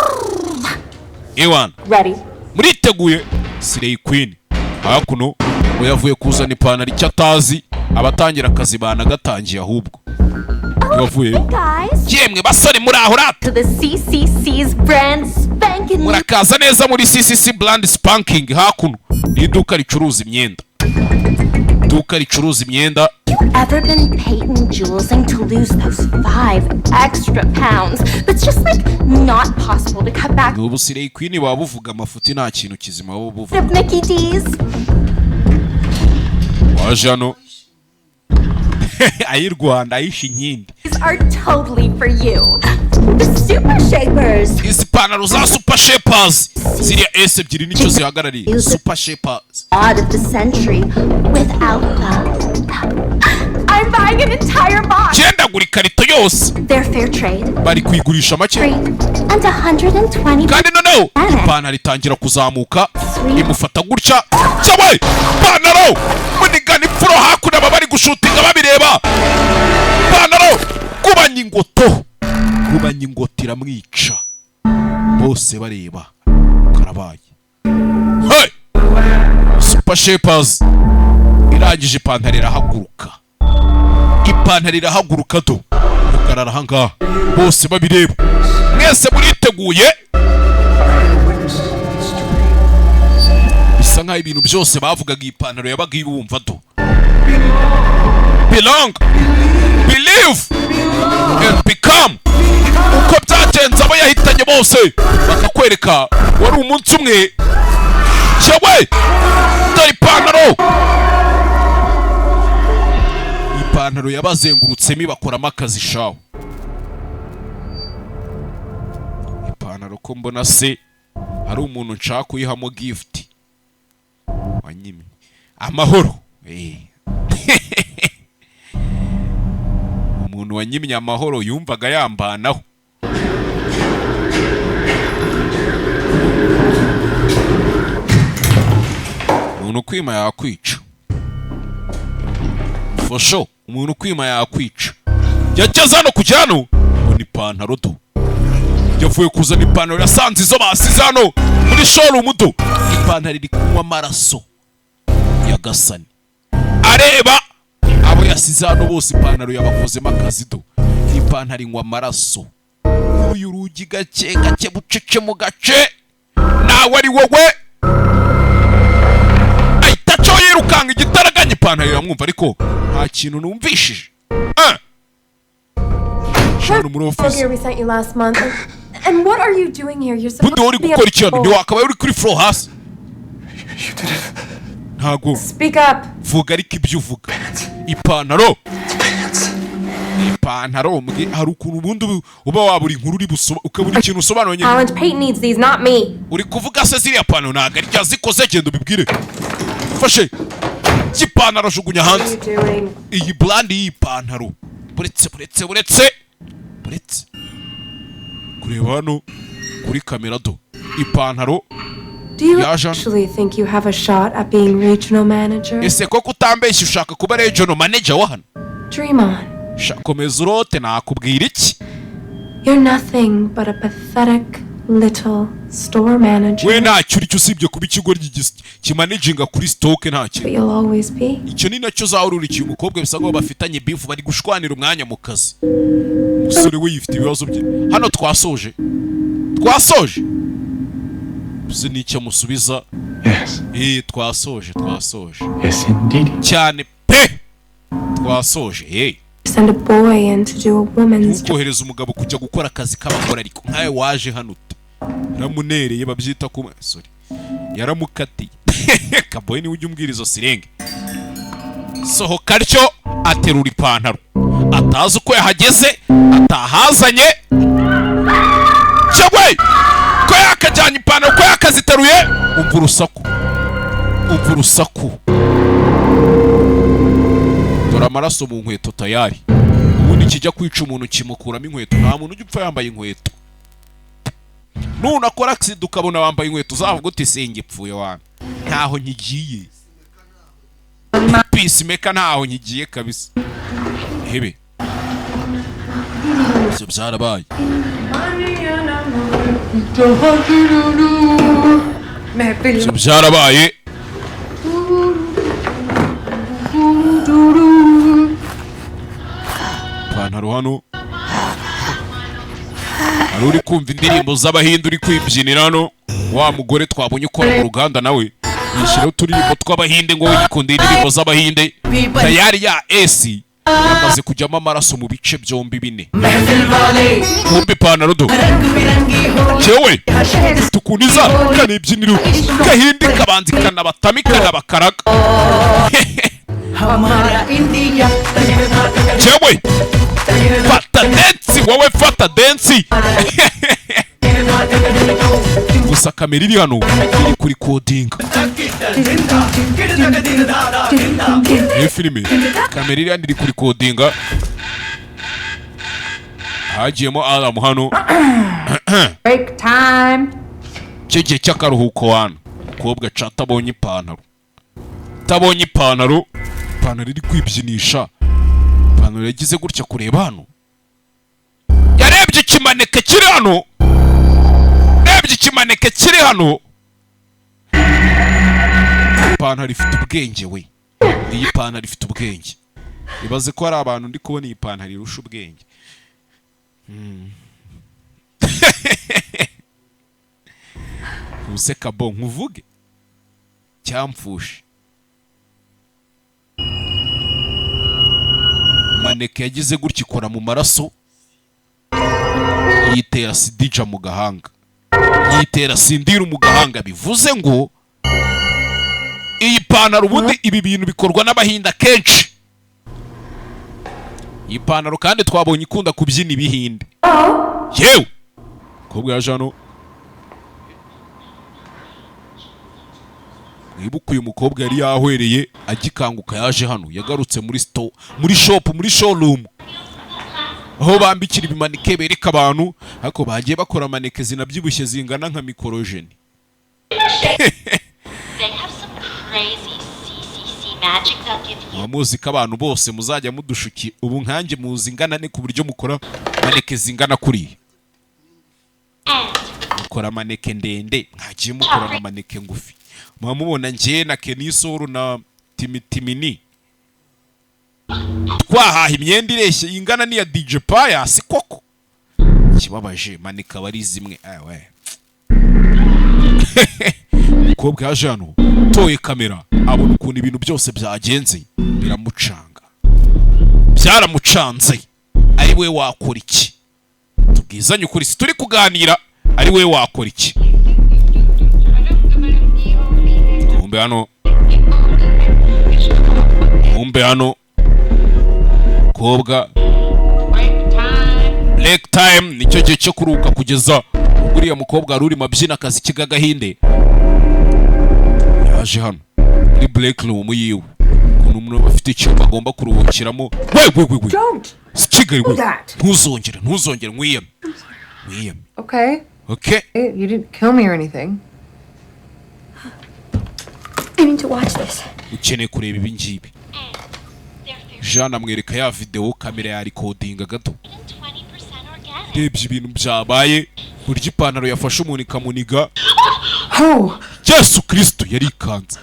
ewana. Ready. Muriteguye? Slay Queen hakuno ngo yavuye kuzana ipantaro, icyo atazi abatangira akazi banagatangiye ahubwo yavuye. Guys, Yemwe basore, muri aho rata. to the CCC's brand spanking new Murakaza neza muri CCC brand spanking. Hakuno ni iduka ricuruza imyenda, iduka ricuruza imyenda. Ever been Peyton Julesing to lose those 5 extra pounds? But it's just like not possible to cut back Ni ubu Slay Queen baba buvuga amafuti, nta kintu kizima baba buvuga. of Mickey D's. Waje hano ay'i Rwanda ayishe inkindi. These are totally for you. The Super Shapers. Izi pantaro za Super Shapers, ziriya S ebyiri nicyo zihagarariye, Super Shapers. Odd of the century without the. I'm I'm buying an entire box. Cyendagura ikarito yose. They're fair trade. Bari kuyigurisha make. Free. And 120. Kandi noneho ipantaro itangira kuzamuka, imufata gutya cyawe ipantaro munigana imfuro. Hakuno aba bari gushutinga babireba. Ipantaro kubanya ingoto, kubanya ingoto iramwica bose bareba. Karabaye. Hey! Super Shapers irangije, ipantaro irahaguruka, ipantaro irahaguruka do hagarara ahangaha bose babireba. Mwese muriteguye? Bisa nkaho ibintu byose bavugaga iyi pantaro yabaga ibumva do. Belong, believe and become. Uko byagenze, abo yahitanye bose bakakwereka wari umunsi umwe cyawe. Dore ipantaro, ipantaro yabazengurutsemo ibakoramo akazi shawe. Ipantaro ko mbona se hari umuntu nshaka kuyihamo gift wanyimye amahoro. Umuntu wanyimye amahoro yumvaga yambanaho. Umuntu ukwima yakwica for sure. Umuntu ukwima yakwica. Yageze hano kujya hano ngo ni ipantaro do. Yavuye kuzana ipantaro, yasanze izo basize hano muri showroom do. Ipantaro iri kunywa amaraso yagasani. Areba abo yasize hano bose, ipantaro yabakozemo akazi do. Ipantaro inywa amaraso. Uyu rugi gake gake bucece mu gace nawe ari wowe ahita acaho yirukanka igitaraganya. Ipantaro iramwumva ariko nta kintu numvishije. Shano muri office. Here we sent you last month. And what are you doing here? You're supposed Bundi uri to be gukora iki hano? on Ntiwakabaye uri kuri floor hasi. Ntago Speak up. vuga ariko ibyo uvuga. Ipantaro, ipantaro mbwe hari ukuntu ubundi uba wabura inkuru uri busoba ukabura ikintu usobanura nyine. Alan Payton needs these, not me. Uri kuvuga se ziriya pantaro ntabwo ari ryazikoze? Genda ubibwire. Fashe cy'ipantaro ajugunya What are hanze. you doing? Iyi brand y'iyi pantaro, buretse buretse buretse buretse kureba hano kuri kamera do ipantaro. Do you Yaje hano. actually think you have a shot at being regional manager? Ese koko utambeshye ushaka kuba regional manager wa hano? Dream on. Sha, komeza urote, nakubwira iki? You're nothing but a pathetic little store manager. We ntacyo uri cyo usibye kuba ikigo kimanaginga kuri stock, nta But kintu. you'll always be. Icyo ni nacyo uzahora. Umukobwa bisa nkaho bafitanye beef, bari gushwanira umwanya mu kazi. Umusore we yifite ibibazo bye hano. Twasoje, twasoje. Uzi n'icyo amusubiza? Yes. Eh, twasoje, twasoje. Yes, indeed. Cyane pe, twasoje, hey. Send a boy in to do a woman's job. Ntukohereza umugabo kujya gukora akazi k'abagore, ariko nkawe waje hano ute? Yaramunereye, babyita ku, sorry, yaramukatiye. Kaboyi niwe ujya umbwira izo sirenge. Sohoka atyo, aterura ipantaro atazi uko yahageze, atahazanye cyangwa ko yakajyanye ipantaro, ko yakaziteruye. Umva urusaku, umva urusaku. Dore amaraso mu nkweto tayari. Ubundi kijya kwica umuntu kimukuramo inkweto. Nta muntu ujya upfa yambaye inkweto. Nunakora accident ukabona wambaye inkweto, uzavuga uti singipfuye wana, ntaho nkigiye. Peacemaker, ntaho nkigiye kabisa. Hebe ibyo byarabaye. Ibyo byarabaye. Ipantaro hano hari uri kumva indirimbo z'abahinde, uri kwibyinira hano. Wa mugore twabonye ukora mu ruganda nawe yishyiraho uturirimbo tw'abahinde ngo yikundira indirimbo z'abahinde. Tayari ya esi yamaze kujyamo amaraso mu bice byombi bine. Kumva ipantaro do cyewe tukuniza kanibyinira gahindi kabanza ikanabatama ikanabakaraga cyewe. Fata dance wowe, fata dance. Gusa kamera iri hano iri kuri kodinga. Iyi Filime kamera iriya iri kurikodinga, hagiyemo alarm hano. Break time. Cyo gihe cy'akaruhuko hano, umukobwa aca atabonye ipantaro, atabonye ipantaro, ipantaro iri kwibyinisha. Ipantaro yagize gutya kureba hano, yarebye ikimaneke kiri hano, yarebye ikimaneke kiri hano. Ipantaro ifite ubwenge we, iyi pantaro ifite ubwenge. Ibaze ko hari abantu ndi kubona iyi pantaro irusha ubwenge. Useka bo nkuvuge cyamfushe. Maneke yagize gutya ikora mu maraso, yitera sidija mu gahanga, yitera sindiru mu gahanga. Bivuze ngo iyi pantaro ubundi ibi bintu bikorwa n'abahinda kenshi. Iyi pantaro kandi twabonye ikunda kubyina ibihinde. Yewe kobwa yaje hano, mwibuke uyu mukobwa yari yahwereye agikanguka, yaje hano, yagarutse muri store, muri shop, muri showroom aho bambikira ibimanike bereka abantu, ariko bagiye bakora maneke zinabyibushye zingana nka mikorojeni. They have some crazy CCC magic they'll give you. Muba muzi ko abantu bose muzajya mudushuki ubu nkanjye muzi ingana ne ku buryo mukora maneke zingana kuriya, mukora maneke ndende, mwagiye mukora na maneke ngufi. Muba mubona njye na Kenisoro na Timitimini twahaha imyenda ireshya ingana n'iya DJ Pius koko. Ikibabaje maneke aba ari zimwe. Ewe umukobwa yaje hano toye kamera, abona ukuntu ibintu byose byagenze, biramucanga, byaramucanze. Ari we wakora iki? Tubwizanye ukuri, si turi kuganira, ari we wakora iki? Kumbe hano, kumbe hano mukobwa, break time nicyo gihe cyo kuruhuka kugeza ubwo uriya mukobwa wari urimo abyina akazi k'agahinde yaje hano muri break room yiwe. Ukuntu umuntu aba afite icyumba agomba kuruhukiramo. We we we we, si Kigali we, ntuzongere, ntuzongere, nkwiyame, nkwiyame. Okay. Okay. You didn't kill me or anything. I need to watch this. Ukeneye kureba ibi ngibi. Jean amwereka ya videwo kamera ya rikodinga gato, rebye ibintu byabaye, burya ipantaro yafashe umuntu ikamuniga. Yesu Kristo, yarikanze,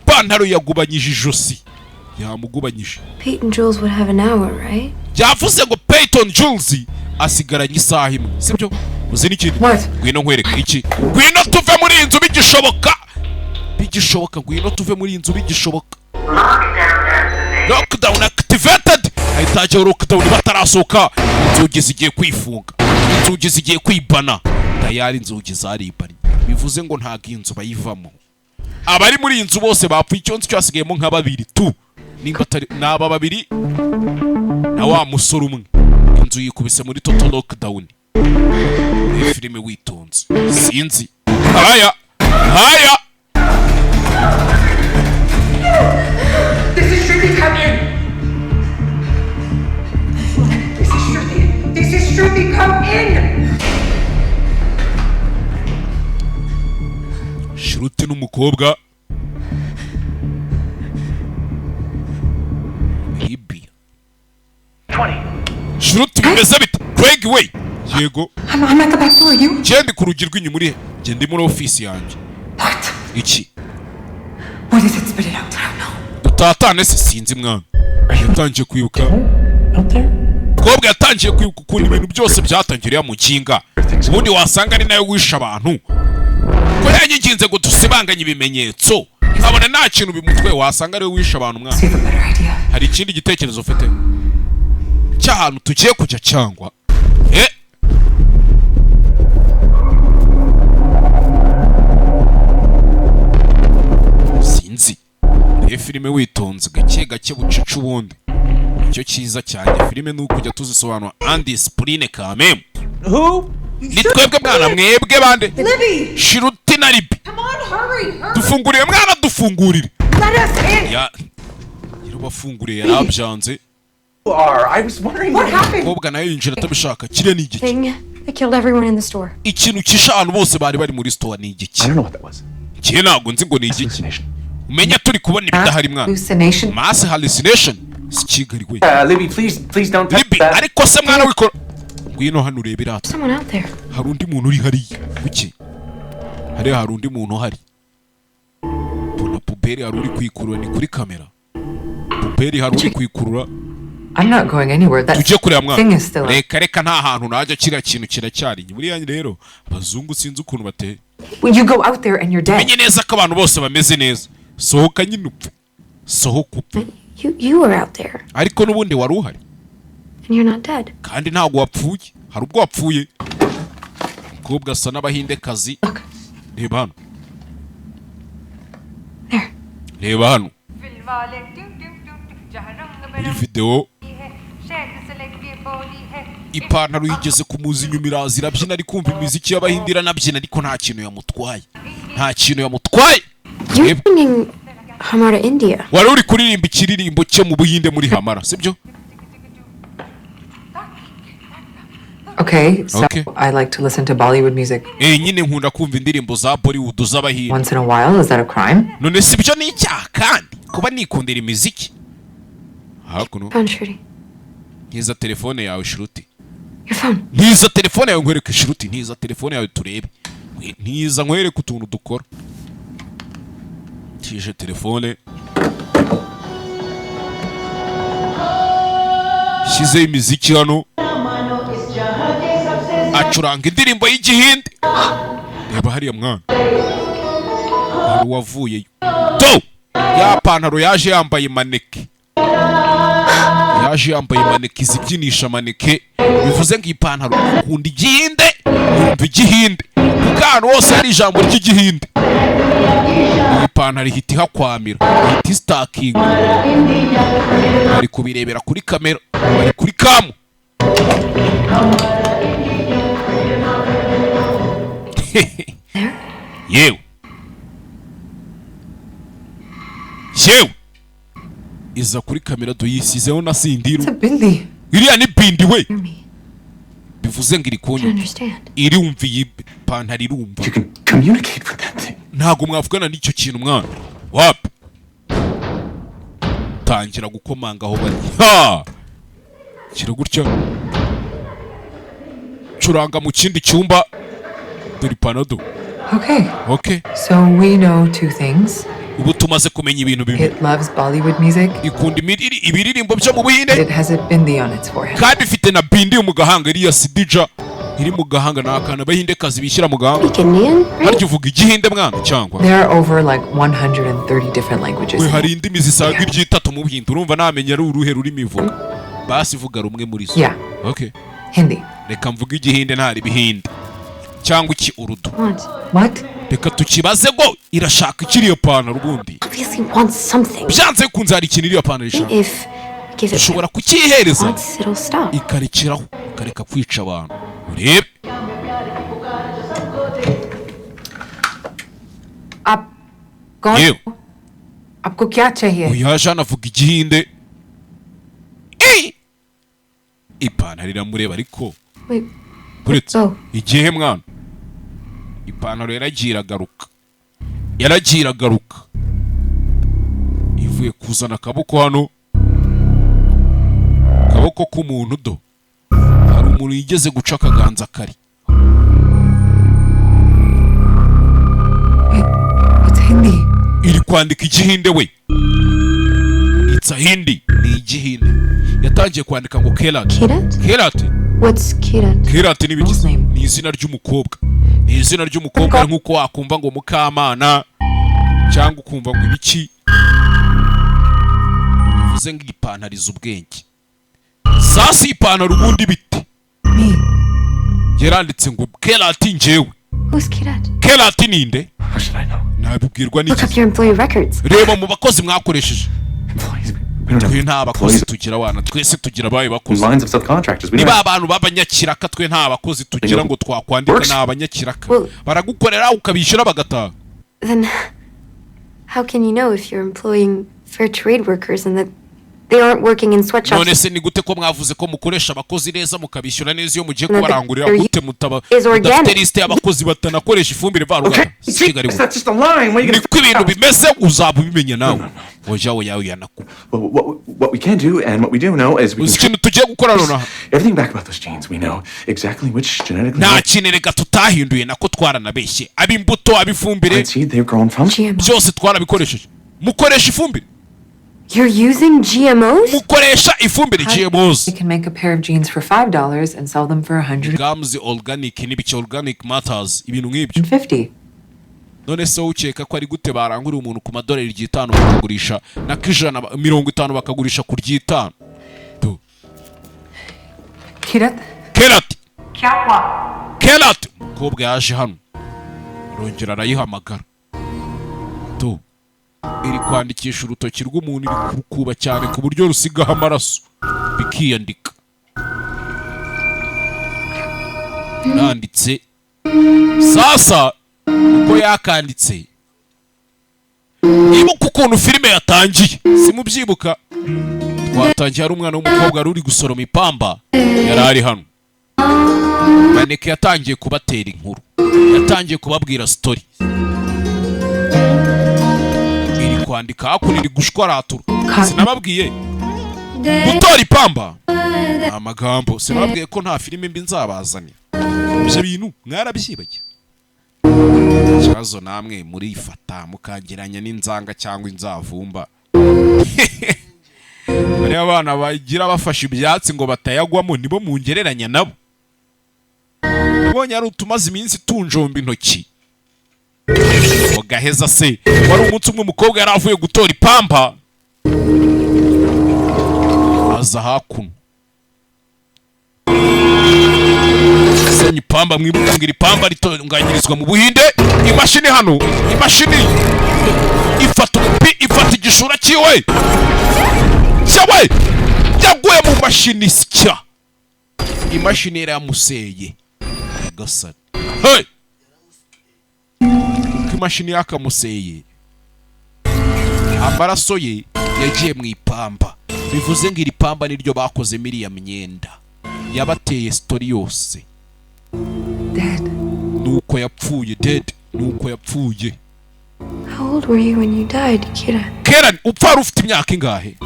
ipantaro yagubanyije ijosi, yamugubanyije. Pete and Jules would have an hour, right? Yavuze ngo Peyton Jules asigaranye isaha imwe, sibyo? Uzi n'ikindi? Ngwino nkwereke iki. Ngwino tuve muri iyi nzu bigishoboka, bigishoboka. Ngwino tuve muri iyi nzu bigishoboka. Lockdown activated, ahita hajyaho lockdown batarasohoka. Inzugi zigiye kwifunga, inzugi zigiye kwibana tayari, inzugi zaribanye, bivuze ngo ntabwo iyi nzu bayivamo. Abari muri iyi nzu bose bapfuye. Icyo nzi cyo hasigayemo nka babiri tu, nimba atari ni aba babiri na wa musore umwe. Inzu yikubise muri total lockdown. Iyi filime witonze, sinzi haya haya. This is Shruti, come in! This is Shruti. This is Shruti, come in! Shruti n'umukobwa Libya. Shruti, bimeze bite? Craig we, yego. I'm at the back door. You? Genda ku rugi rw'inyuma. Uri he? Genda muri ofisi yanjye. Iki? What is it? Spit it out. I don't know. Dutatane se? Sinzi mwana. Yatangiye kwibuka, mukobwa yatangiye kwibuka ukuntu ibintu byose byatangiriye mu kinga. Ubundi wasanga ari nayo wishe abantu, ko yanyiginze ngo dusibanganye ibimenyetso, nkabona nta kintu bimutwe. Wasanga ariwe wishe abantu. Mwana, hari ikindi gitekerezo ufite cy'ahantu tugiye kujya cyangwa eh? Sinzi. Iyo filime witonze gake gake bucica, ubundi icyo cyiza cyane filime ni ukujya tuzisobanura andisipurine kamemu. Ni twebwe mwana, mwebwe bande? Libby! Shruti na Libi. Come on, hurry, hurry! Dufungurire mwana, dufungurire. Let us in! Ya Abafunguriye yarabyanze. You are. I was wondering What happened? Umukobwa nawe yinjira atabishaka. Kiriya ni igiki? Thing that killed everyone in the store. Ikintu kishe abantu bose bari bari muri store ni igiki? Njye ntabwo nzi ngo ni igiki. Umenya turi kubona ibidahari, mwana. Hallucination. Mass hallucination si Kigali we. Libby, please, please don't touch Libby, that. ariko se mwana wikora, ngwino hano urebe rata. Someone out there. Hari undi muntu uri hariya. Kuki hariya hari undi muntu uhari? Mbona poubelle, hari uri kwikurura. Ni kuri kamera, poubelle hari uri kwikurura. I'm not going anywhere. That Tujye kureba, mwana. thing is still. Reka reka, nta hantu najya, kiriya kintu kiracyari. Buriya rero abazungu sinzi ukuntu bateye. When you go out there and you're dead. Menye neza ko abantu bose bameze neza. Sohoka nyine upfe, sohoka upfe. You were out there Ariko n'ubundi wari uhari. and you're not dead. Kandi ntabwo wapfuye. Hari ubwo wapfuye? Umukobwa asa n'abahindekazi. Reba hano, reba hano muri videwo. Ipantaro yigeze kumuza inyuma, iraza irabyina, ari kumva imiziki y'abahindi, iranabyina, ariko nta kintu yamutwaye, nta kintu yamutwaye. You're singing Hamara India. Wari uri kuririmba ikiririmbo cyo mu Buhinde muri Hamara, sibyo? Okay, so Okay. I like to listen to Bollywood music Eh, nyine nkunda kumva indirimbo za Bollywood z'abahinde. once in a while. Is that a crime? None si byo ni icyaha kandi kuba nikundira imiziki hakuno? Phone, Shruti. Ntiza telefone yawe, Shruti. Your phone. Ntiza telefone yawe nkwereke, Shruti. Ntiza telefone yawe turebe. Ntiza nkwereke utuntu dukora. Tije telefone, shyizeho imiziki hano, acuranga indirimbo y'igihinde. Reba hariya mwana, hari uwavuyeyo do ya pantaro. Yaje yambaye maneke, yaje yambaye maneke izibyinisha maneke. Bivuze ngo iyi pantaro ikunda igihinde, yumva igihinde, kuko ahantu hose hari ijambo ry'igihinde iyi pantaro ihita ihakwamira, ihita isitakinga. Bari kubirebera kuri kamera, bari kuri cam. Yewe yewe, iza kuri kamera tuyisizeho na sindiru. Bindi. Iriya ni bindi we. Bivuze ngo iri kunyumva. Understand. Irumva iyi pantaro, irumva. Ntabwo mwavugana n'icyo kintu, mwana. Wapi, tangira gukomanga aho bari. Ha, kira gutya, curanga mu kindi cyumba. Dore ipantaro. Okay. Okay. So we know two things. Ubu tumaze kumenya ibintu bibiri. It loves Bollywood music. Ikunda ibiririmbo byo mu Buhinde. It has a bindi on its forehead. Kandi ifite na bindi yo mu gahanga. Iriya sidija iri mu gahanga ni akantu abahindekazi bishyira mu gahanga. Harya uvuga igihinde, mwana, cyangwa? There are over like 130 different languages. We, hari indimi zisaga iry'itatu mu Buhinde. Urumva namenya ari uruhe rurimi ivuga? Basi vuga rumwe muri zo. Yeah. Okay. Hindi. Reka mvuge igihinde, ntari ibihinde cyangwa iki Urudu. What? Reka tukibaze ngo irashaka ikiri iyo pantaro ubundi. Obviously wants something. Byanze bikunze hari ikintu iriya pantaro ishaka. If we give it Ushobora kucyihereza wants, it'll stop. ikarekeraho, ikareka kwica abantu. Urebe. आप कौन? Yewe. आपको क्या चाहिए? Uyu yaje hano avuga igihinde. Ey! Ipantaro iramureba ariko. Wait. Uretse igihe mwana, ipantaro yaragiye iragaruka, yaragiye iragaruka, ivuye kuzana akaboko hano, akaboko k'umuntu. Do, hari umuntu yigeze guca akaganza kari. It's Hindi. Iri kwandika igihinde we. It's a Hindi, ni igihinde. Yatangiye kwandika ngo Kerat. Kirat? Kerat. What's Kirat? Kerat ni ibiki? Ni izina ry'umukobwa, ni izina ry'umukobwa, nk'uko wakumva ngo Mukamana cyangwa ukumva ngo ibiki. Bivuze ngo ipantaro izi ubwenge. Sasa ipantaro ubundi biti yaranditse ngo Kerat njyewe. Who's Kirat? Kerat ninde? Nabibwirwa Look n'iki? up your employee records. Reba mu bakozi mwakoresheje. Twe nta bakozi tugira wana, twese tugira abaye bakozi. Lines of subcontractors. We Niba don't abantu b'abanyakiraka, twe nta bakozi tugira ngo twakwandika. Ni abanyakiraka, baragukorera ukabishyura bagataha. Then how can you know if you're employing fair trade workers and that They aren't working in sweatshops. None se ni gute ko mwavuze ko mukoresha abakozi neza, mukabishyura neza iyo mugiye No, kubarangurira, there gute mutaba is organic. mudafite lisite y'abakozi batanakoresha ifumbire mvaruganda? Si Kigali we. That's just a line. What are you gonna Niko ibintu bimeze, uzaba ubimenya nawe. Oya, oya, oya, nako. Well, what we can do and what we do know is we Uzi can ikintu tugiye gukora nonaha? everything back about those genes. We know exactly which genetically Nta kintu reka tutahinduye, nako twaranabeshye, ab'imbuto, ab'ifumbire, seed they've grown from. Byose twarabikoresheje. Mukoresha ifumbire. You're using GMOs? Mukoresha ifumbire GMOs. We can make a pair of jeans for $5 and sell them for 150. Gams organic n'ibiki, organic matters, ibintu nk'ibyo. None se wowe ukeka ko ari gute barangurira umuntu ku madolari 5 bakagurisha na k'ijana 50, bakagurisha ku ry'itanu? Kirat, Kerat, Kerat! Umukobwa yaje hano, arongera arayihamagara. Tu iri kwandikisha urutoki rw'umuntu, iri kurukuba cyane ku buryo rusigaho amaraso bikiyandika. Nanditse sasa uko yakanditse. Ibuka ukuntu filime yatangiye, simubyibuka? Twatangiye hari umwana w'umukobwa wari uri gusoroma ipamba, yari ari hano. Maneke yatangiye kubatera inkuru, yatangiye kubabwira story. Iri kwandika hakuno, iri gushwaratura. Sinababwiye gutora ipamba ni amagambo? Sinababwiye ko nta filime mbi nzabazanira? Ibyo bintu mwarabyibagiwe? Ikibazo namwe murifata mukageranya n'inzanga cyangwa inzavumba. Bariya abana bagira bafashe ibyatsi ngo batayagwamo, nibo mungereranya nabo. Nabonye ari utumaze iminsi tunjomba intoki mugaheza. Se wari umunsi umwe umukobwa yari avuye gutora ipamba, aza hakuno senya ipamba. Mwibuka ngo iri pamba ritunganyirizwa mu Buhinde. Imashini hano, imashini ifata umupi, ifata igishura cyiwe cyawe, yaguye mu mashini sya, imashini yaramuseye. Nyagasani, hey! Uko imashini yakamuseye, amaraso ye yagiye mu ipamba. Bivuze ngo iri pamba niryo bakozemo iriya myenda yabateye story yose. Dead. Nuko yapfuye, dead, nuko yapfuye. How old were you when you died, Kira? Kera upfa wari ufite imyaka ingahe?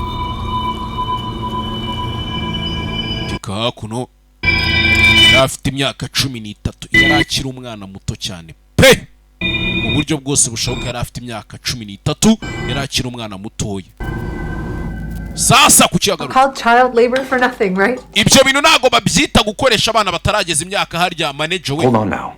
Tika hakuno, yari afite imyaka 13, yari akiri umwana muto cyane pe, mu buryo bwose bushoboka. Yari afite imyaka 13, yari akiri umwana mutoya. Sasa ku kiyaga. Called child labor for nothing, right? Ibyo bintu ntabwo babyita gukoresha abana batarageza imyaka harya, manager we? Hold on now.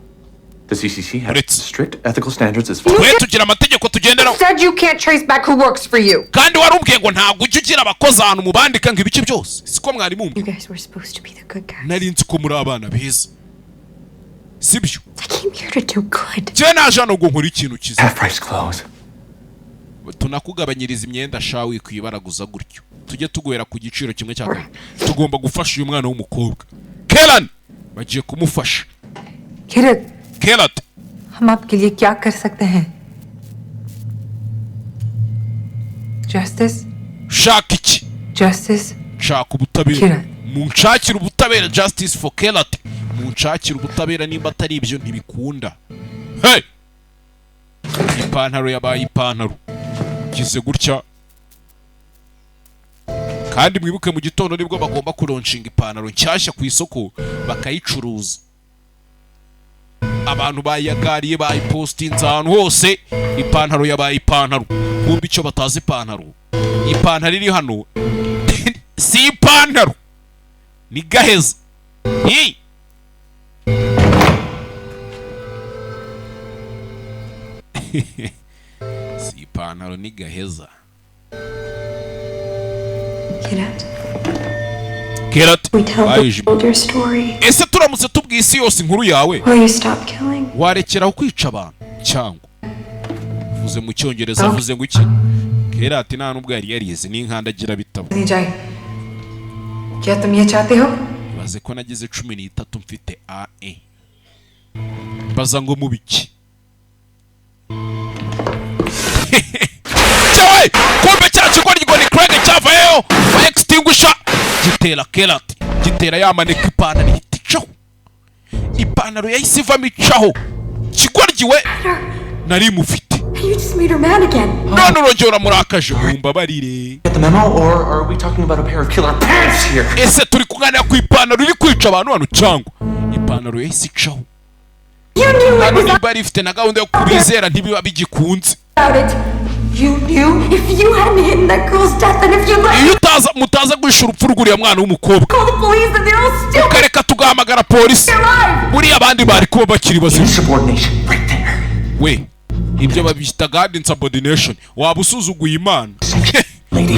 The CCC has strict ethical standards as far Twe tugira amategeko tugenderaho. Said you can't trace back who works for you. Kandi warubwiye ngo ntabwo ujya ugira abakozi ahantu mubandika ngo ibice byose, siko mwari mumbi? You guys were supposed to be the good guys. Nari nzi ko muri abana beza, sibyo? I came here to do good. Njyewe naje hano ngo nkore ikintu cyiza. Half price clothes. Tunakugabanyiriza imyenda sha, wikwibaraguza gutyo, tujye tuguhera ku giciro kimwe cya kabiri. Tugomba gufasha uyu mwana w'umukobwa Keran, bagiye kumufasha. Kirat, Kerat, हम आपके लिए क्या कर सकते हैं? Justice, shaka iki? Justice. Nshaka ubutabera. Kerat. Munshakire ubutabera, justice for Kerat, munshakire ubutabera. Nimba atari ibyo ntibikunda. Hey! Ipantaro yabaye ipantaro kize gutya. Kandi mwibuke mu gitondo nibwo bagomba kulaunchinga ipantaro nshyashya ku isoko, bakayicuruza. Abantu bayagariye, bayipostinze ahantu hose. Ipantaro yabaye ipantaro. Kumva icyo batazi, ipantaro, ipantaro iri hano si ipantaro, ni gaheza. Hi! Si ipantaro, ni gaheza. Kirat, Kerat, we tell the bayijimye. world your story. Ese turamutse tubwiye isi yose inkuru yawe, Will you stop killing? warekeraho kwica abantu? Cyangwa vuze mu Cyongereza, avuze ngo iki? Kerat nta nubwo yari yarize n'inkandagira bitabo. नहीं जाए, क्या तुम ये चाहते हो? Baze ko nagize 13 mfite ae, mbaza ngo mu biki cyawe? Kumbe cya kigo ngo ni Craig cyavayeyo. Gitera kerati, gitera yamaneka, ipantaro ihita icaho. Ipantaro yahise ivamo icaho. Kigoryi we, nari mufite. And you just made her mad again. None urongera uramurakaje, mumbabarire. Get the memo, or are we talking about a pair of killer pants here? Ese turi kuganira ku ipantaro iri kwica abantu hano, cyangwa ipantaro yahise icaho? You knew it Hano was niba rifite na gahunda yo kubizera, ntibiba bigikunze. about it. You knew if you hadn't hidden that girl's death and if you let Iyo utaza, mutaza guhisha urupfu rw'uriya mwana w'umukobwa, call the police and they're all still ukareka tugahamagara polisi, buriya abandi bari kuba bakiri bazima. We, ibyo babyita God insubordination, waba usuzuguye Imana,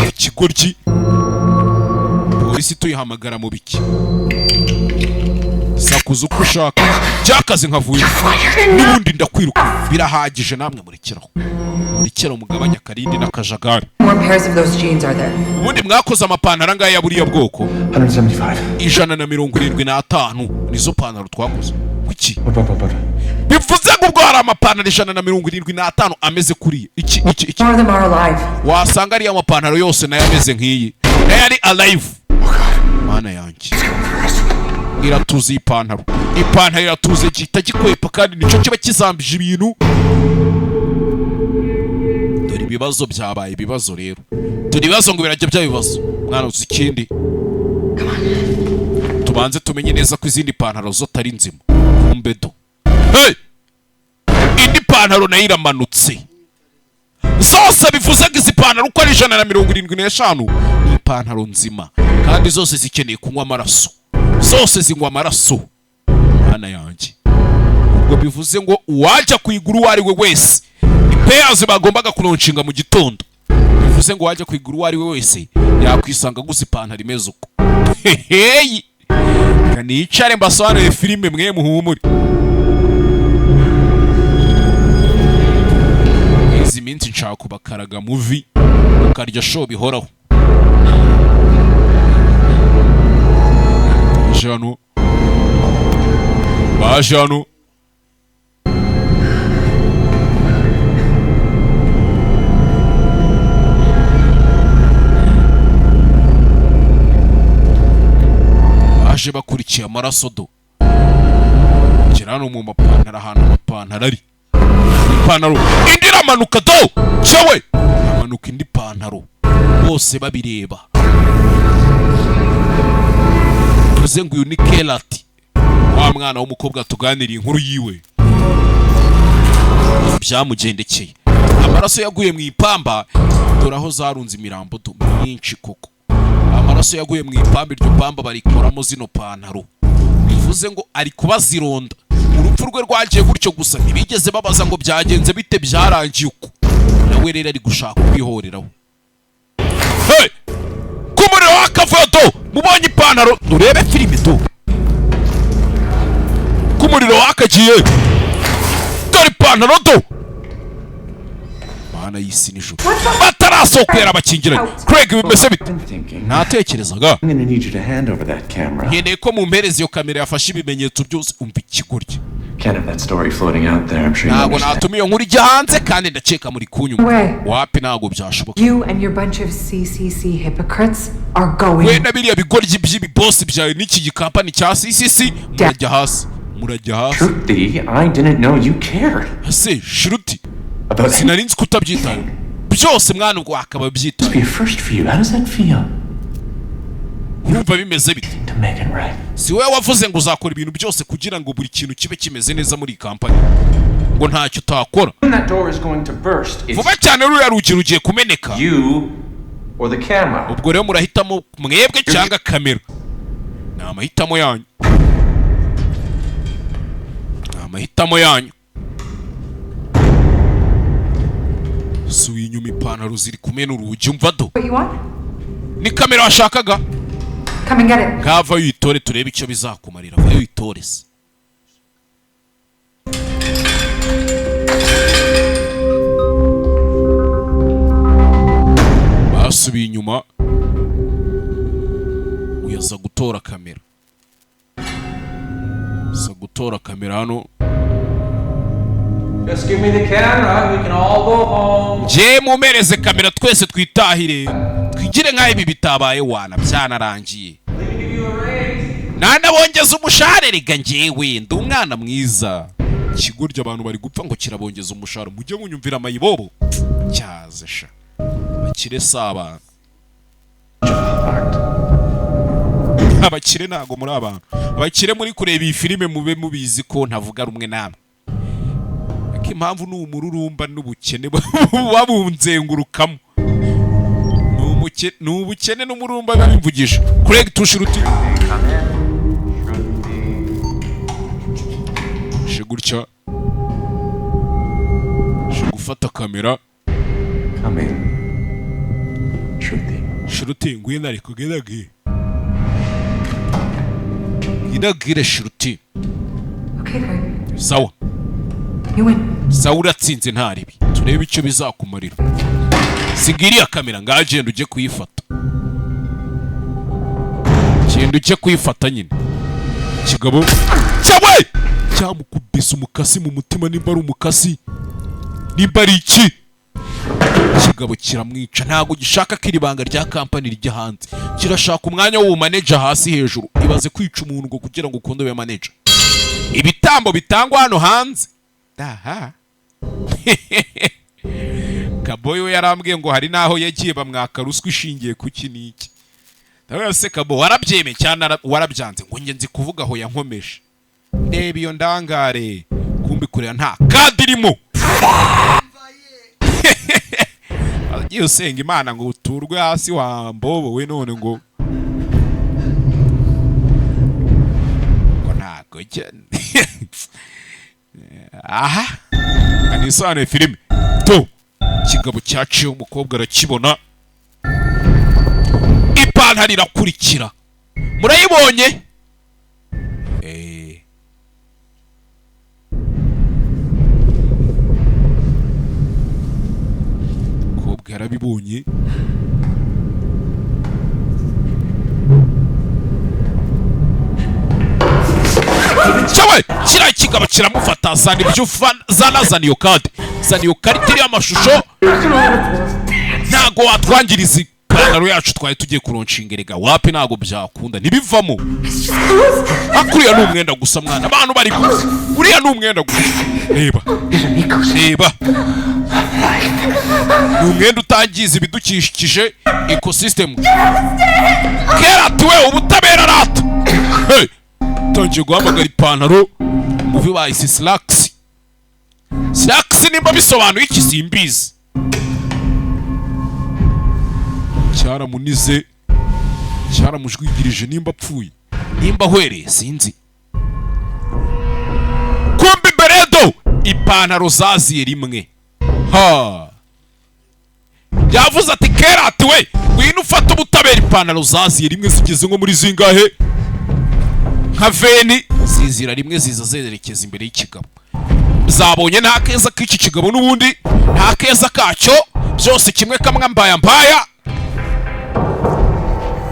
ikigoryi. Polisi tuyihamagara mu biki? Sakuza uko ushaka, byakaze nkavuye n'ubundi ndakwiruka. Birahagije namwe, murekeraho, murekeraho, mugabanya akarindi n'akajagari. More pairs of those jeans are there? Ubundi mwakoze amapantaro angahe ya buriya bwoko? 175. 175 nizo pantaro twakoze. Kuki bivuze ngo ubwo hari amapantaro 175 ameze kuriya? Iki More of them are alive. Wasanga ariyo amapantaro yose nayo ameze nk'iyi, nayo ari alive. Mana yanjye, iratuze iyi pantaro, ipantaro iratuze, gihita gikwepa kandi nicyo kiba kizambije ibintu. Dore ibibazo byabaye ibibazo rero, dore ibibazo ngo birajya bya bibazo. Mwana, uzi ikindi? Tubanze tumenye neza ko izindi pantaro zo atari nzima. Kumbe do, hey! Indi pantaro nayo iramanutse zose. Bivuze ngo izi pantaro uko ari 175 ni ipantaro nzima, kandi zose zikeneye kunywa amaraso, zose zinywa amaraso. Mana yanjye, ubwo bivuze ngo uwajya kuyigura uwo ari we wese, ni pairs bagombaga kulaunchinga mu gitondo, bivuze ngo uwajya kuyigura uwo ari we wese yakwisanga aguze ipantaro imeze uko. Heheyi, reka nicare mbasobanurire filime, mwe muhumure. Izi minsi nshaka kubakaraga movie, ukarya show bihoraho. Baje hano, baje hano. Baje bakurikiye amaraso do. Gera hano mu mapantaro, ahantu amapantaro ari, ipantaro indi iramanuka do. Cyewe, amanuka indi pantaro bose babireba. Bivuze ngo uyu ni Kerati, wa mwana w'umukobwa tuganiriye inkuru yiwe, byamugendekeye. Amaraso yaguye mu ipamba, dore aho zarunze imirambo do, myinshi koko. Amaraso yaguye mu ipamba, iryo pamba barikoramo zino pantaro. Bivuze ngo ari kubazironda. Urupfu rwe rwagiye gutyo gusa, ntibigeze babaza ngo byagenze bite, byarangiye uko. Nawe rero ari gushaka kwihoreraho. Hey! Ku muriro w'akavuyo do, mubonye ipantaro, urebe filime do. Ku muriro wakagiye, dore ipantaro do. Mana y'isi n'ijuru, batarasohokera abakingiranye. Craig, bimeze bite? Natekerezaga I'm gonna need you to hand over that camera. nkeneye ko mumpereza iyo kamera yafashe ibimenyetso byose. Umva ikigoryi. Can't have that story floating out there. I'm sure you Ntabwo understand. natuma iyo nkuru ijya hanze, kandi ndakeka muri kunyuma. We. Wapi, ntabwo byashoboka. You and your bunch of CCC hypocrites are going We na biriya bigoryi by'ibibosi byawe n'iki gikampani cya CCC, murajya hasi, murajya hasi. Shruti, I didn't know you cared. Ese Shruti, About sinari nzi ko utabyitaye byose mwana, ubwo wakaba byitaye. Be a first for you. How does that feel? Urumva bimeze bite? To make it right. Si wowe wavuze ngo uzakora ibintu byose kugira ngo buri kintu kibe kimeze neza muri iyi kampani, ngo ntacyo utakora? When that door is going to burst, it's Vuba cyane ruriya rugi rugiye kumeneka. you or the camera. Ubwo rero murahitamo mwebwe cyangwa kamera, ni amahitamo yanyu, ni amahitamo yanyu. Suye inyuma, ipantaro ziri kumena urugi. Umva do. What you want? Ni kamera washakaga? Come and get it. Ngava uyitore, turebe icyo bizakumarira. Vayo uyitore se. Basubiye inyuma, uyaza gutora kamera, aza gutora kamera hano. Just give me the camera. We can all go home. Njye mumereze kamera, twese twitahire, twigire nk'aho ibi bitabaye. Wana, byanarangiye. Nanabongeza umushahara rega, njyewe ndi umwana mwiza. Ikigoryi, abantu bari gupfa ngo kirabongeza umushahara. Mujye munyumvira amayibobo cyaze sha, abakire si abantu, abakire ntago muri abantu. Abakire muri kureba iyi filime, mube mubizi ko ntavuga rumwe namwe, ariko impamvu ni umururumba n'ubukene buba bunzengurukamo. Ni ubukene n'umururumba biba bimvugisha. Craig Tushiruti je gutya je gufata kamera. Come in. Shruti. Shruti, ngwino ariko gerage ngwinagire Shruti. Okay, Craig. Sawa. You win. Sawa, uratsinze, ntaribi turebe icyo bizakumarira. Sigiriya kamera ngaho, genda ujye kuyifata, genda ujye kuyifata nyine. Kigabo cyawe cyamukubise umukasi mu mutima, nimba ari umukasi, nimba ari iki, kigabo kiramwica. Ntabwo gishaka ko iri banga rya kampani rijya hanze, kirashaka umwanya w'ubumaneja hasi hejuru. Ibaze kwica umuntu ngo kugira ngo ukunde ube manager, ibitambo bitangwa hano hanze aha. Kaboyi we yarambwiye ngo hari n'aho yagiye bamwaka ruswa ishingiye ku iki n'iki. Ndavuga se Kabo, warabyemeye cyane warabyanze? Ngo njye nzi kuvuga aho yankomeje. Reba iyo ndangare, kumbi kureba nta kadi irimo. Agiye usenga Imana ngo uturwe hasi wa mbobo we, none ngo ntago aha anisobanuye filime to. Ikigabo cyaciye, umukobwa arakibona, ipantaro irakurikira, murayibonye. Umukobwa yarabibonye. Cyawe kiriya kigabo kiramufata, zana ibyo zana, zana iyo kadi, zana iyo karita iriho amashusho, ntago watwangiriza ipantaro yacu twari tugiye kuronshinga erega. Wapi, ntago byakunda, ntibivamo. Akuriya ni umwenda gusa mwana, abantu bari gusa, uriya ni umwenda gusa. Reba reba, ni umwenda utangiza ibidukikije, ecosystem. Kerati we, ubutabera rata. Hey! Tangiye guhamagara ipantaro. Movie bayise Slacks. Slacks nimba bisobanuye iki simbizi. Cyaramunize, cyaramujwigirije, nimba apfuye nimba ahwereye sinzi. Kumbi beredo ipantaro zaziye rimwe. Ha, yavuze ati Kerati we, ngwino ufate ubutabera. Ipantaro zaziye rimwe zigeze nko muri zingahe, nka veni, zizira rimwe, ziza zerekeza imbere y'ikigabo. Zabonye nta keza k'iki kigabo n'ubundi nta keza kacyo, byose kimwe kamwe mbaya mbaya.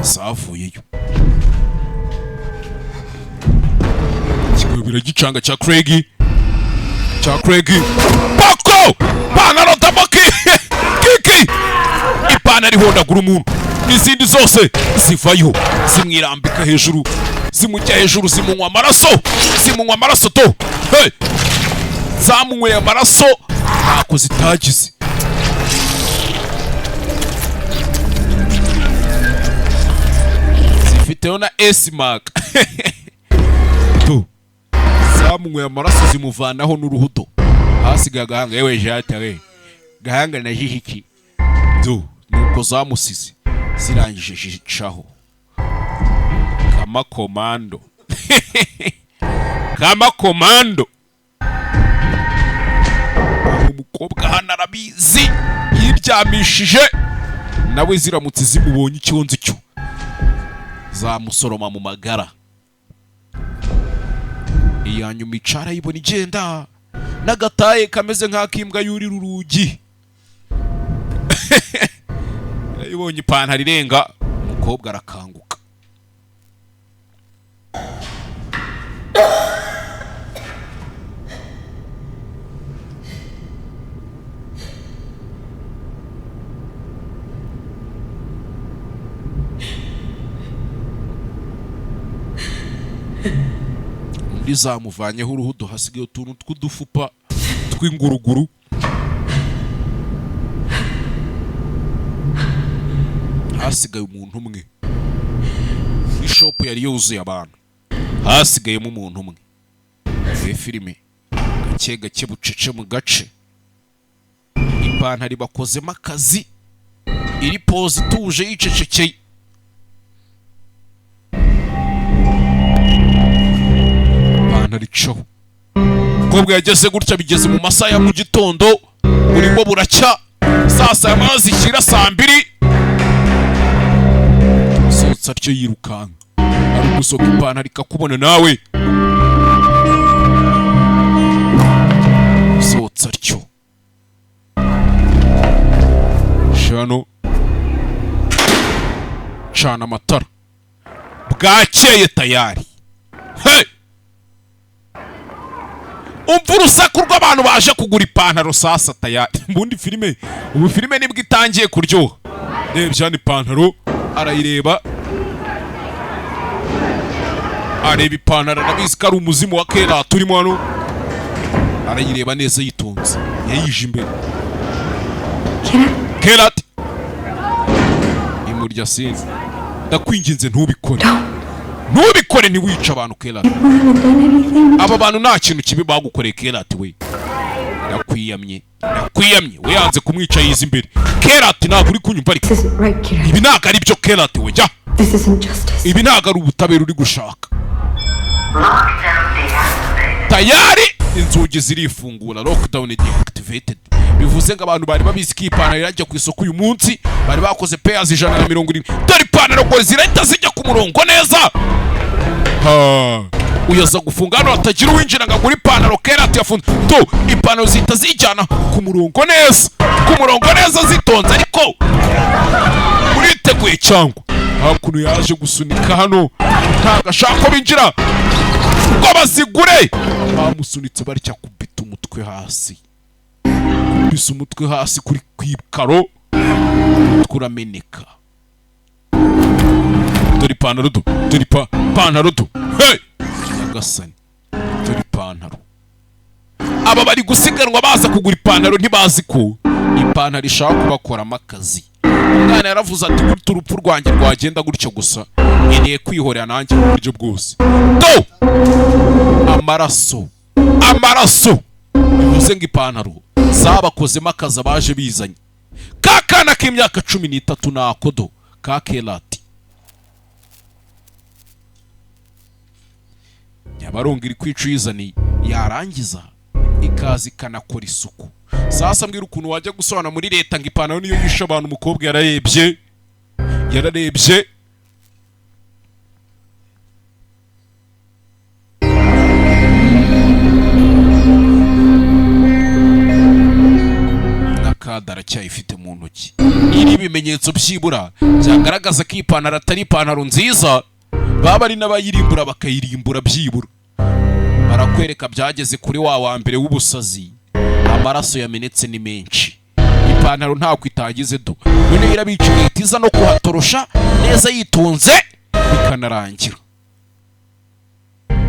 Zavuyeyo, ikigabo biragicanga cya Craig, cya Craig pako pantaro taboki kiki, ipantaro ihondagura umuntu, n'izindi zose zivayo zimwirambika hejuru, zimujya hejuru, zimunywa amaraso, zimunywa amaraso to. Hey! Zamunyweye amaraso ntako zitagize. Zifiteho na S-Mark to. Zamunyweye amaraso zimuvanaho n'uruhudo, hasigaye agahanga. Yewe jata we, gahanga na jihiki do. Nuko zamusize zirangije zicaho kama komando kama komando. Umukobwa hano arabizi, yiryamishije nawe, ziramutse zimubonye icyonzi cyo zamusoroma mu magara. Iya nyuma icara yibona igenda n'agataye kameze nk'akimbwa yurira urugi. Yibonye ipantaro irenga, umukobwa arakanguka. Undi zamuvanyeho uruhu, hasigaye utuntu tw'udufupa tw'inguruguru. Hasigaye umuntu umwe. Ishop yari yuzuye abantu, hasigayemo umuntu umwe. Iyi filime gake gake, bucece mu gace, ipantaro bakozemo akazi, iri pose ituje yicecekeye. Ipantaro icaho. Umukobwa yageze gutya, bigeze mu masaha ya mu gitondo, burimo buracya, saa saba zishyira saa 2. Sohotse atyo yirukanka, ari gusohoka ipantaro ikakubona nawe. Sohotse atyo shano, cana amatara, bwakeye tayari. Hey! Umva urusaku rw'abantu baje kugura ipantaro sasa tayari. Ubundi filime, ubu filime nibwo itangiye kuryoha. Rebye hano ipantaro arayireba, areba ipantaro, arabizi ko ari umuzimu wa kera turimo hano. Arayireba neza yitonze, yayije imbere. Kerat imurya sinzi, ndakwinginze ntubikore, ntubikore, ntiwice abantu Kerat. Aba bantu nta kintu kibi bagukoreye Kerat we. Ndakwiyamye, ndakwiyamye. We yanze kumwica yiza imbere. Kerat ntabwo uri kunyumva ariko. Ibi ntabwo ari byo Kerat we, jya. Ibi ntabwo ari ubutabera uri gushaka. Tayari inzugi zirifungura, lockdown deactivated. Bivuze ngo abantu bari babizi ko ipantaro irajya ku isoko uyu munsi, bari bakoze pairs 170. Dore ipantaro ngo zirahita zijya ku murongo neza. Uyaza gufunga hano hatagira uwinjira ngo agure ipantaro. Kerat yafunze to, ipantaro zihita zijyana ku murongo neza, ku murongo neza zitonze. Ariko uriteguye cyangwa? Hakuno yaje gusunika hano, ntabwo ashaka ko binjira ngo bazigure. Bamusunitse baricya kubita umutwe hasi, kubisa umutwe hasi kuri kwikaro, turameneka. Dore ipantaro do, dore ipantaro do. Hey! Nyagasani, dore ipantaro. Aba bari gusiganwa baza kugura ipantaro, ntibazi ko ipantaro ishaka kubakoramo akazi. Umwana yaravuze ati gute urupfu rwanjye rwagenda gutyo gusa, nkeneye kwihorera nanjye mu buryo bwose. Do! Amaraso, amaraso. Bivuze ngo ipantaro zabakozemo akazi abaje bizanye. Ka kana k'imyaka 13 nakodo ka Kerat. Nyabarongo iri kwica uyizaniye, yarangiza ikaza ikanakora isuku. Sasa mbwira ukuntu wajya gusobanura muri leta ngo ipantaro niyo yishe abantu. Umukobwa yararebye, yararebye. Nakada aracyayifite mu ntoki. Iri ibimenyetso byibura byagaragaza ko ipantaro atari ipantaro nziza, baba ari n'abayirimbura bakayirimbura byibura. Barakwereka byageze kuri wa mbere w'ubusazi, amaraso yamenetse ni menshi. Ipantaro ntako itagize do. None irabica igahita no kuhatorosha neza yitonze bikanarangira.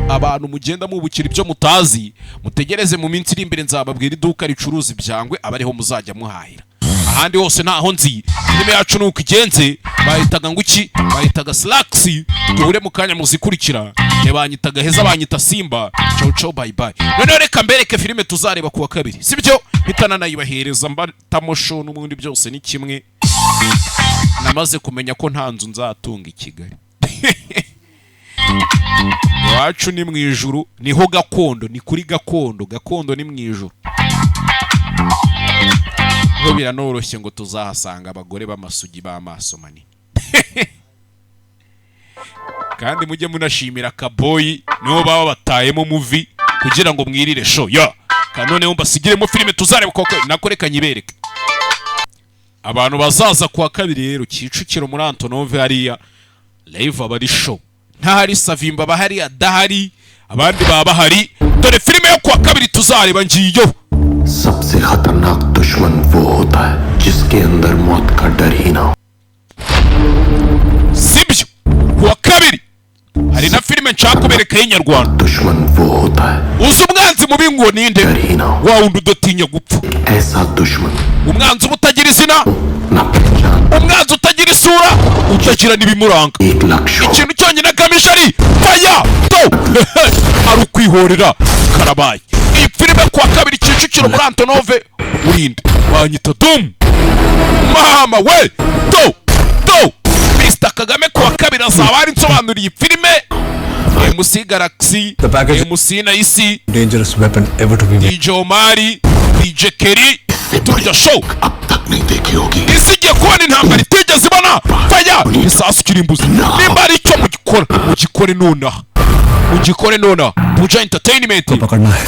Abantu mugenda mubukira ibyo mutazi, mutegereze mu minsi iri imbere nzababwira iduka ricuruza ibyangwe abariho muzajya muhahira. Ahandi hose ntaho nzi. Filime yacu nuko igenze, bahitaga nguki, bahitaga Slacks. Duhure mu kanya muzikurikira. Ntibanyitaga heza, banyita Simba. Ciao ciao, bye bye. None reka mbereke filime tuzareba kuwa kabiri, sibyo? Mpita nanayibahereza mbatamosho n'ubundi byose ni kimwe. Namaze kumenya ko nta nzu nzatunga i Kigali. Iwacu ni mu ijuru, niho gakondo, ni kuri gakondo, gakondo ni mu ijuru. Ngo biranoroshye ngo tuzahasanga abagore b'amasugi b'amaso manini. Kandi mujye munashimira Kaboyi niho baba batayemo movie kugira ngo mwirire show ya. Kanone mbasigiremo filime tuzareba koko nakoreka nyibereke. Abantu bazaza kuwa kabiri rero Kicukiro muri Antonove hariya live abari show. Ntahari Savimba bahari, adahari abandi baba bahari. Dore filime yo kuwa kabiri tuzareba ngiyo. सबसे खतरनाक दुश्मन वो होता है जिसके अंदर मौत का डर ही ना हो. Sibyo kuwa kabiri hari na filime Filime nshaka kubereka y'inyarwanda. दुश्मन वो होता है Uzi umwanzi mubi ngo ninde? Wa wundi udatinya gupfa. ऐसा दुश्मन Umwanzi uba utagira izina, न पहचान umwanzi utagira isura, utagira n'ibimuranga. एक लक्ष्य हो। Ikintu cyonyine agamije ari faya to ari ukwihorera. Karabaye. Iyi filime kuwa kabiri, Kicukiro muri Antonove. Urinde wanyita Dum mama we to to Mr Kagame. Kuwa kabiri azaba ari nsobanuriye filime MC Galaxy, MC Naisi, Dangerous weapon ever to be made. DJ Omari, DJ Kerry, turya show. अब तक नहीं देखी होगी। Isi igiye kubona intambara itigeze ibona. Faya, isasu kirimbuzi. Nimba ari icyo mugikora, mugikore nonaha, mugikore nonaha. Buja Entertainment. पकड़ना है।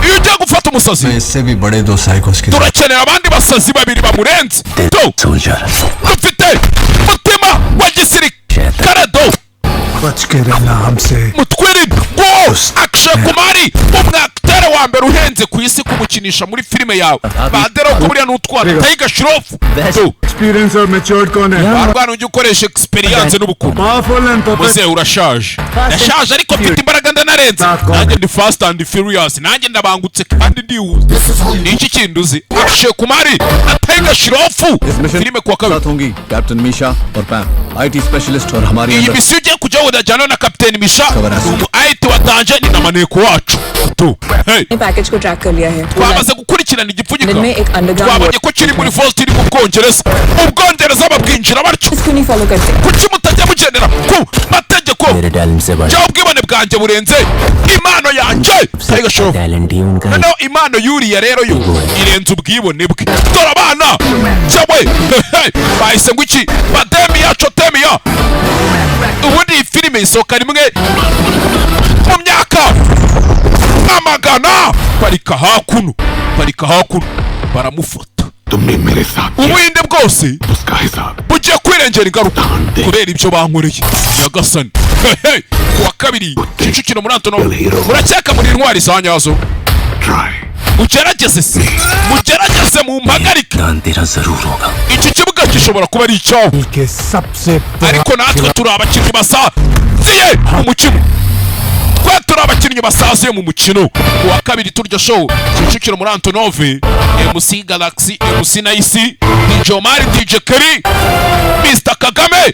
Iyo ugiye gufata umusazi, इससे भी बड़े दो साइकोस की turakenera abandi basazi babiri bamurenze to. Soldier Dufite mutima wa gisirikare do. बच के रहना हमसे। Mutwirinde ngo Akshay Kumar, umwakitere wa mbere uhenze ku isi kumukinisha muri filime yawe, badera ko buriya n'utwana Tiger Shroff to. Experience और matured कौन है? Barwana ujya ukoresha experience n'ubukuru. Powerful and Muzehe, urashaje. Ndashaje ariko mfite imbaraga, ndanarenze. Nanjye ndi fast and furious, nanjye ndabangutse kandi ndihuse. Ni iki kindi uzi? Akshay Kumar na Tiger Shroff, filime kuwa kabiri. साथ होंगी captain Misha और पैम IT specialist और हमारी Iyi अंदर misiyo ugiye kujyaho udajyana na kapiteni Misha, ni umu IT watanje, ni na maneko wacu tu. Hey. Package को track कर लिया है। Twamaze gukurikirana igipfunyika, में एक underground twabonye ko kiri muri vault iri mu Bwongereza. Ubwongereza babwinjira batyo. क्यों नहीं follow करते? Kuki mutajya mugendera ku mategeko? मेरे talent से बढ़ Cyangwa ubwibone bwanjye burenze impano yanjye, Tiger Shroff. Talent ही उनका Noneho impano yuriya rero yo irenze ubwibone bwe. Dore abana cyawe bahise ngo iki? Bademiya cotemiya. Ubundi iyi filime isohoka rimwe mu myaka amagana. Parika hakuno, parika hakuno, baramufata. तुमने मेरे साथ Ubuhinde bwose उसका हिसाब bugiye kwirengera ingaruka kubera ibyo bankoreye. Nyagasani. Hehe. Kuwa kabiri, Kicukiro muri Antonov. Murakeka muri intwari za nyazo? Try. Mugerageze se, mugerageze mumpagarike. दान तेरा जरूर होगा। Iki kibuga gishobora kuba ari icyawe, के सबसे ariko natwe turi abakinnyi basaziye mu mukino. Twe turi abakinnyi basaziye mu mukino. Kuwa kabiri, turya show, Kicukiro muri Antonove. MC Galaxy, MC Naisi, DJ Omari, DJ Kerry, Mr Kagame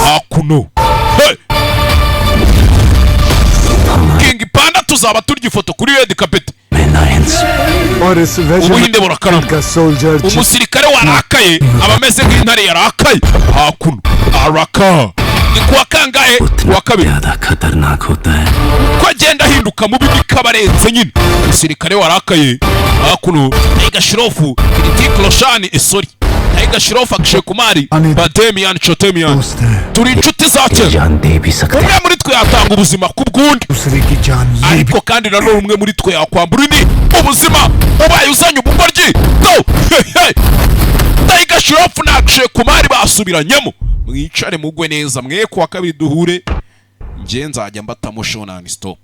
hakuno. Hey! King Panda, tuzaba turya ifoto kuri red carpet. और इस Ubuhinde burakarama. का soldier Umusirikare warakaye aba ameze nk'intare yarakaye. Hakuno araka. Ni kuwa kangahe? Kuwa kabiri. ज्यादा खतरनाक होता है। Ko agenda ahinduka mubi niko aba arenze nyine. Umusirikare warakaye hakuno. Tiger Shroff, Hrithik Roshan, sorry, Tiger Shroff, Akshay Kumar, Bademian Chotemian. Turi inshuti za kera. जान दे भी सकते Umwe muri twe yatanga ubuzima ku bw'undi, दूसरे की जान ले भी ariko kandi nanone umwe muri twe yakwambura undi ubuzima ubaye uzanye ubugoryi do. Tiger Shroff na Akshay Kumar basubiranyemo. Mwicare mugwe neza mwe. Kuwa kabiri duhure, njye nzajya mbatamo show non stop.